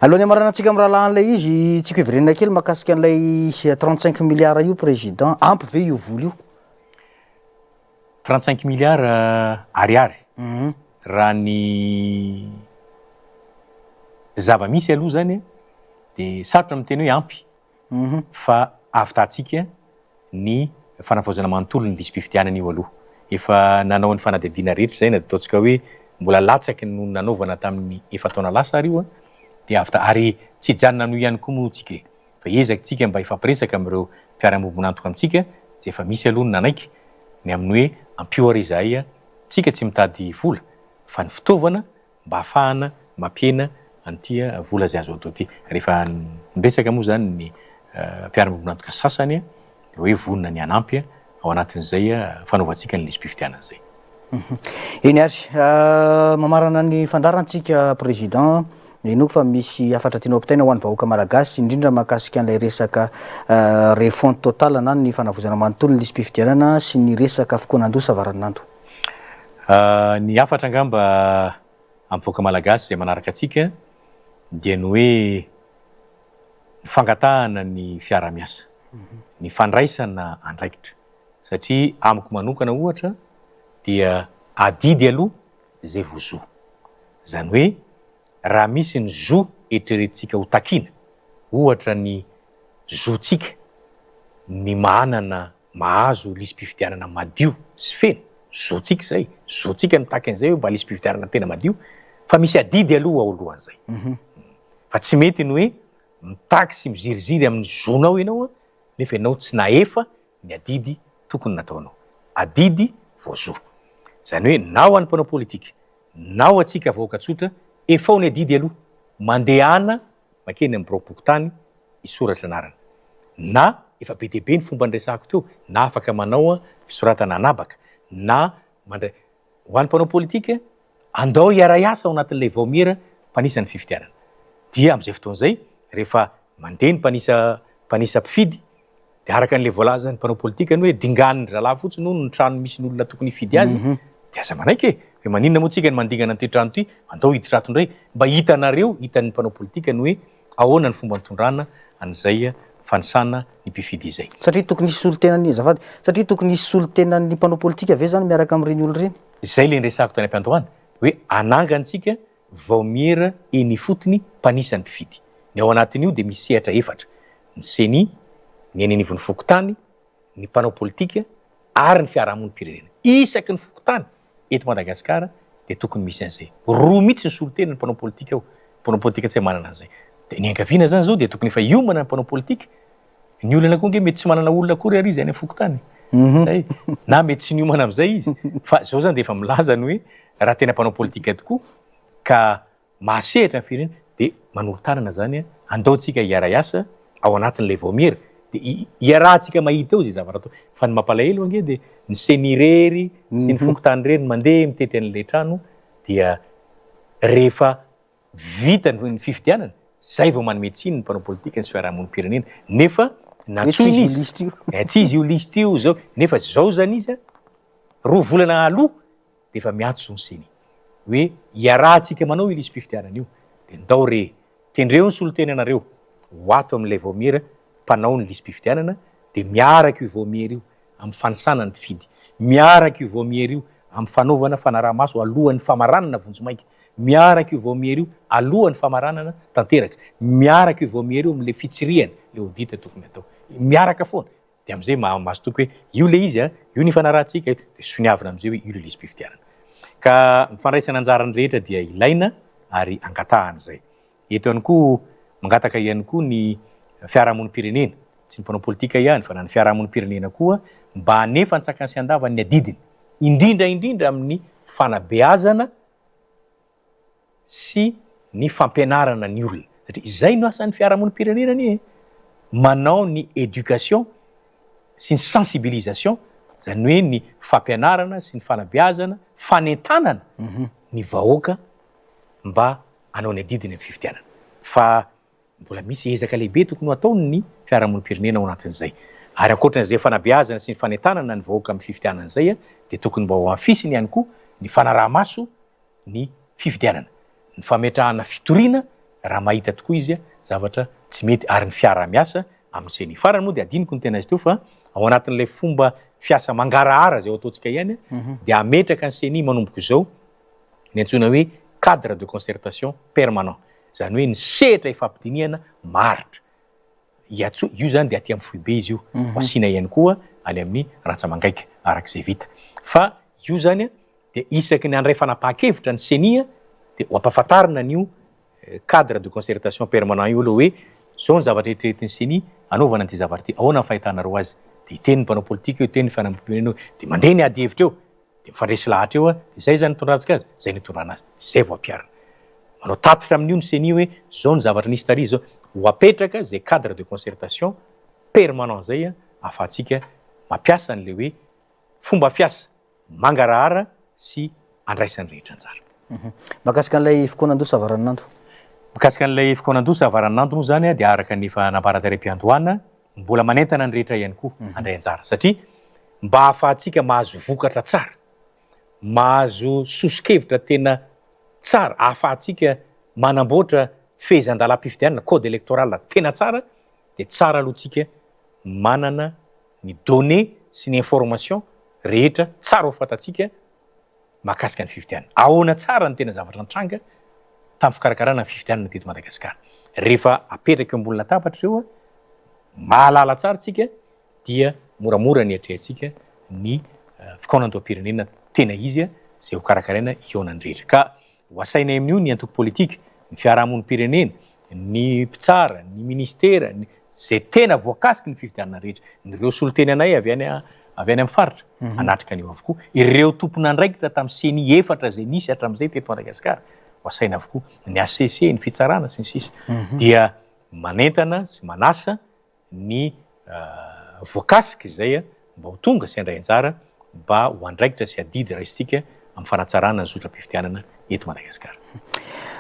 Alohan'ny hamaranantsika amin'ny rahalahy an'ilay izy, tiako hiverenana kely mahakasika an'ilay 35 milliards io président, ampy ve io vola io? 35 milliards ariary, raha ny zava-misy aloha zany dia sarotra miteny hoe ampy fa ahavitatsika ny fanavaozana manontolo ny lisi-pifidianana io aloha. Efa nanao ny fanadihadiana rehetra izay na dia ataontsika hoe mbola latsaky ny noho ny nanaovana tamin'ny efa-taona lasa ary io dia ahavita ary tsy hijanona amin'io ihany koa moa tsika e! Fa hiezaka tsika mba hifampiresaka amin'ireo mpiara-miombon'antoka amintsika izay efa misy aloha ny nanaiky ny amin'ny hoe ampio ary izahay tsika tsy mitady vola fa ny fitaovana mba hahafahana mampihena an'ity vola izay azo atao ity. Rehefa niresaka moa izany ny mpiara-miombon'antoka sasany dia hoe vonona ny hanampy ao anatin'izay fanaovantsika ny lisi-pifidianana izay. Eny ary, mamarana ny fandaharantsika Président, inoako fa misy hafatra tianao ampitaina ho an'ny vahoaka malagasy, indrindra mahakasika an'ilay resaka refonte totale na ny fanavaozana manontolo ny lisi-pifidianana sy ny resaka fikoanan-doha savaranonando. Ny hafatra angamba amin'ny vahoaka malagasy izay manaraka antsika dia ny hoe ny fangatahana ny fiaraha-miasa, ny fandraisana andraikitra satria amiko manokana ohatra dia adidy aloha izay vao zo. Izany hoe raha misy ny zo eritreretintsika ho takiana, ohatra ny zontsika ny manana mahazo lisi-pifidianana madio sy feno, zontsika izay, zontsika ny mitaky an'izay hoe mba lisi-pifidianana tena madio, fa misy adidy aloha ao alohan'izay. Fa tsy mety ny hoe mitaky sy miziriziry amin'ny zonao ianao nefa ianao tsy nahefa ny adidy tokony nataonao. Adidy vao zo. Izany hoe na ho an'ny mpanao politika, na ho antsika vahoaka tsotra, efao ny adidy aloha, mandehana makeny amin'ny biraom-pokontany hisoratra anarana. Na efa be dia be ny fomba niresahako teo, na afaka manao fisoratana an'habaka, na mandray. Ho an'ny mpanao politika, andao hiara-hiasa ao anatin'ilay vaomiera mpanisa ny fifidianana. Dia amin'izay fotoana izay, rehefa mandeha ny mpanisa mpanisa mpifidy, Dia araka an'ilay voalazan'ny mpanao politika ny hoe dinganin-dry zalahy fotsiny hono ny trano misy ny olona tokony hifidy azy, dia aza manaiky e! Hoe maninona moa tsika no mandingana an'ity trano ity, andao hiditra ato indray, mba hitanareo, hitan'ny mpanao politika ny hoe ahoana ny fomba nitondrana an'izay fanisana ny mpifidy izay. Satria tokony hisy solontenan'ny, azafady, satria tokony hisy solontenan'ny mpanao politika ve zany miaraka amin'ireny olona ireny? Izay le niresahako tany am-piandohana, hoe anangantsika vaomiera eny ifotony mpanisa ny mpifidy. Ny ao anatin'io dia misy sehatra efatra, ny ceni, ny eny anivon'ny fokontany, ny mpanao politika ary ny fiarahamonim-pirenena. Isaky ny fokontany eto Madagasikara dia tokony misy an'izay. Roa mihitsy ny solontena ny mpanao politika ao. Mpanao politika tsy manana an'izay. Dia ny ankaviana izany izao dia tokony efa hiomana ny mpanao politika. Ny olana koa ange mety tsy manana olona akory ary izy any amin'ny fokontany. Zay. Na mety tsy niomana amin'izay izy. Fa izao izany dia efa milaza ny hoe raha tena mpanao politika tokoa ka mahasehatra ny firenena dia manolo-tanana izany andao tsika hiara-hiasa ao anatin'ilay vaomiera dia iarahantsika mahita eo izay zavatra atao fa ny mampalahelo ange dia ny ceni irery sy ny fokontany irery no mandeha mitety an'ilay trano dia rehefa vita ny fifidianana zay vao manome tsiny ny mpanao politika sy fiarahamonim-pirenena nefa nantsoina izy tsy izy io liste io zao nefa zao zany izy roa volana aloha dia efa miantso ny ceni hoe iarahantsika manao io lisi-pifidianana io dia ndao re tendreo ny solontenanareo ho ato amin'ilay vaomiera mpanao ny lisi-pifidianana dia miaraka io vaomiera io amin'ny fanisana ny mpifidy, miaraka io vaomiera io amin'ny fanaovana fanaraha-maso alohan'ny famaranana vonjimaika, miaraka io vaomiera io alohan'ny famaranana tanteraka, miaraka io vaomiera io amin'ilay fitsirihana, ilay audit tokony hatao, miaraka foana. Dia amin'izay mahazo toky hoe io ilay izy, io ny ifanarahantsika, dia soniavina amin'izay hoe io ilay lisi-pifidianana. Ka ny fandraisana anjara ny rehetra dia ilaina ary angatahana izay. Eto ihany koa, mangataka ihany koa ny fiarahamonim-pirenena, tsy ny mpanao politika ihany fa na ny fiarahamonim-pirenena koa mba hanefa an-tsakany sy an-davany ny adidiny, indrindra indrindra amin'ny fanabeazana sy ny fampianarana ny olona satria izay no asan'ny fiarahamonim-pirenena anie e! manao ny éducation sy ny sensibilisation izany hoe ny fampianarana sy ny fanabeazana, fanentanana ny vahoaka mba hanao ny adidiny amin'ny fifidianana fa mbola misy ezaka lehibe tokony ho ataon'ny fiarahamonim-pirenena ao anatin'izay ary ankoatran'izay fanabeazana sy ny fanentanana ny vahoaka amin'ny fifidianana izay dia tokony mba ho amfisiny ihany koa ny fanaraha-maso ny fifidianana, ny fametrahana fitoriana raha mahita tokoa izy zavatra tsy mety ary ny fiaraha-miasa amin'ny ceni. Farany moa dia adinoko ny tena izy teo fa ao anatin'ilay fomba fiasa mangarahara izay ho ataontsika ihany dia hametraka ny ceni manomboka izao ny antsoina hoe cadre de concertation permanent, izany hoe ny sehatra ifampidinihana maharitra. Iatso, io izany dia aty amin'ny foibe izy io, ho asiana ihany koa any amin'ny rantsa-mangaika araka izay vita. Fa io izany dia isaky ny handray fanapahan-kevitra ny ceni dia ho ampahafantarina an'io cadre de concertation permanent io aloha hoe zao ny zavatra eritreretin'ny ceni hanaovana an'ity zavatra ity, ahoana ny fahitanareo azy? Dia hiteny ny mpanao politika eo, hiteny ny fiarahamonim-pirenena eo, dia mandeha ny ady hevitra eo, dia mifandresy lahatra eo, dia izay izany nitondrantsika azy, izay nitondrana azy, dia izay vao ampiharina. Manao tatitra amin'io ny ceni hoe zao ny zavatra nisy tary zao, ho apetraka izay cadre de concertation permanent izay ahafahantsika mampiasa an'ilay hoe fomba fiasa mangarahara sy andraisan'ny rehetra anjara. Mahakasika an'ilay fikaonandoha savaranonando. Mikasika an'ilay fikaonandoha savaranonando moa izany dia araka ny efa nambara tary am-piandohana, mbola manentana ny rehetra ihany koa handray anjara satria mba ahafahantsika mahazo vokatra tsara, mahazo soso-kevitra tena tsara, ahafahantsika manamboatra fehezan-dalàm-pifidianana, code électoral, tena tsara dia tsara aloha tsika manana ny données sy ny informations rehetra tsara ho fantatsika mahakasika ny fifidianana. Ahoana tsara ny tena zavatra nitranga tamin'ny fikarakarana ny fifidianana teto Madagasikara. Rehefa apetraka eo ambony latabatra ireo, mahalala tsara tsika dia moramora ny atrehantsika ny fikaonandoham-pirenena tena izy izay ho karakaraina hihaonan'ny rehetra. Ka Ho asainay amin'io ny antoko politika, ny fiarahamonim-pirenena, ny mpitsara, ny ministera, ny izay tena voakasiky ny fifidianana rehetra, ireo solontenanay avy any avy any amin'ny faritra hanatrika an'io avokoa, ireo tompon'andraikitra tamin'ny ceni efatra izay nisy hatramin'izay teto Madagasikara ho asaina avokoa, ny HCC, ny fitsarana sy ny sisa dia manentana sy manasa ny voakasika izay mba ho tonga sy handray anjara mba ho andraikitra sy adidy raisintsika amin'ny fanatsarana ny zotram-pifidianana eto Madagasikara.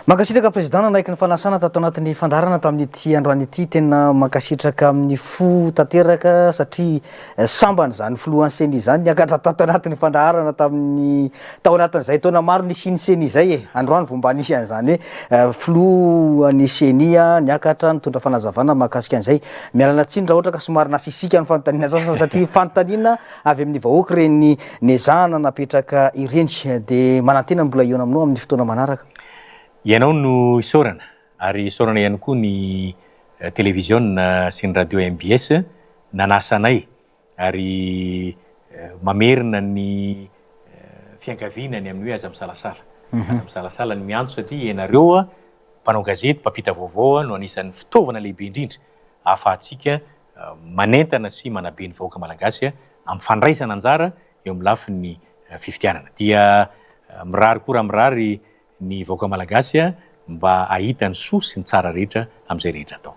Mankasitraka Président nanaiky ny fanasana tato anatin'ny fandaharana tamin'ity androany ity. Tena mankasitraka amin'ny fo tanteraka satria sambany izany filohan'ny Ceni izany niakatra tato anatin'ny fandaharana tamin'ny tao anatin'izay taona maro nisian'ny Ceni izay e. Androany vao mba nisy an'izany hoe filohan'ny Ceni niakatra nitondra fanazavana mahakasika an'izay. Mialana tsiny raha ohatra ka somary nasisika ny fanontaniana sasany satria fanontaniana avy amin'ny vahoaka ireny nezahana napetraka ireny. Dia manantena ny mbola hihaona aminao amin'ny fotoana manaraka. Ianao no isaorana ary isaorana ihany koa ny televiziona sy ny radio mbs nanasa anay ary mamerina ny fiangaviana ny amin'ny hoe aza misalasala. Aza misalasala ny miantso satria ianareo mpanao gazety, mpampita vaovao no anisan'ny fitaovana lehibe indrindra ahafahantsika manentana sy manabe ny vahoaka malagasy amin'ny fandraisana anjara eo amin'ny lafiny fifidianana. Dia mirary koa raha mirary ny vahoaka malagasy mba hahita ny soa sy ny tsara rehetra amin'izay rehetra atao.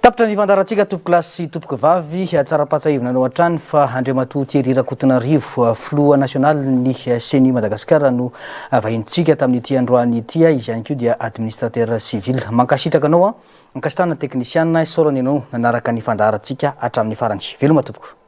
Tapitra ny fandaharantsika tompokolahy sy tompokovavy, tsara-pahatsiahivina anao hatrany fa Andriamatoa Thierry Rakotonarivo, filoha nasionalin'ny Ceni Madagasikara no vahinintsika tamin'ity androany ity, izy ihany koa dia administrateur civil. Mankasitraka anao, ankasitrahana ny teknisiana, isaorana ianao nanaraka ny fandaharantsika hatramin'ny farany. Veloma tompoko.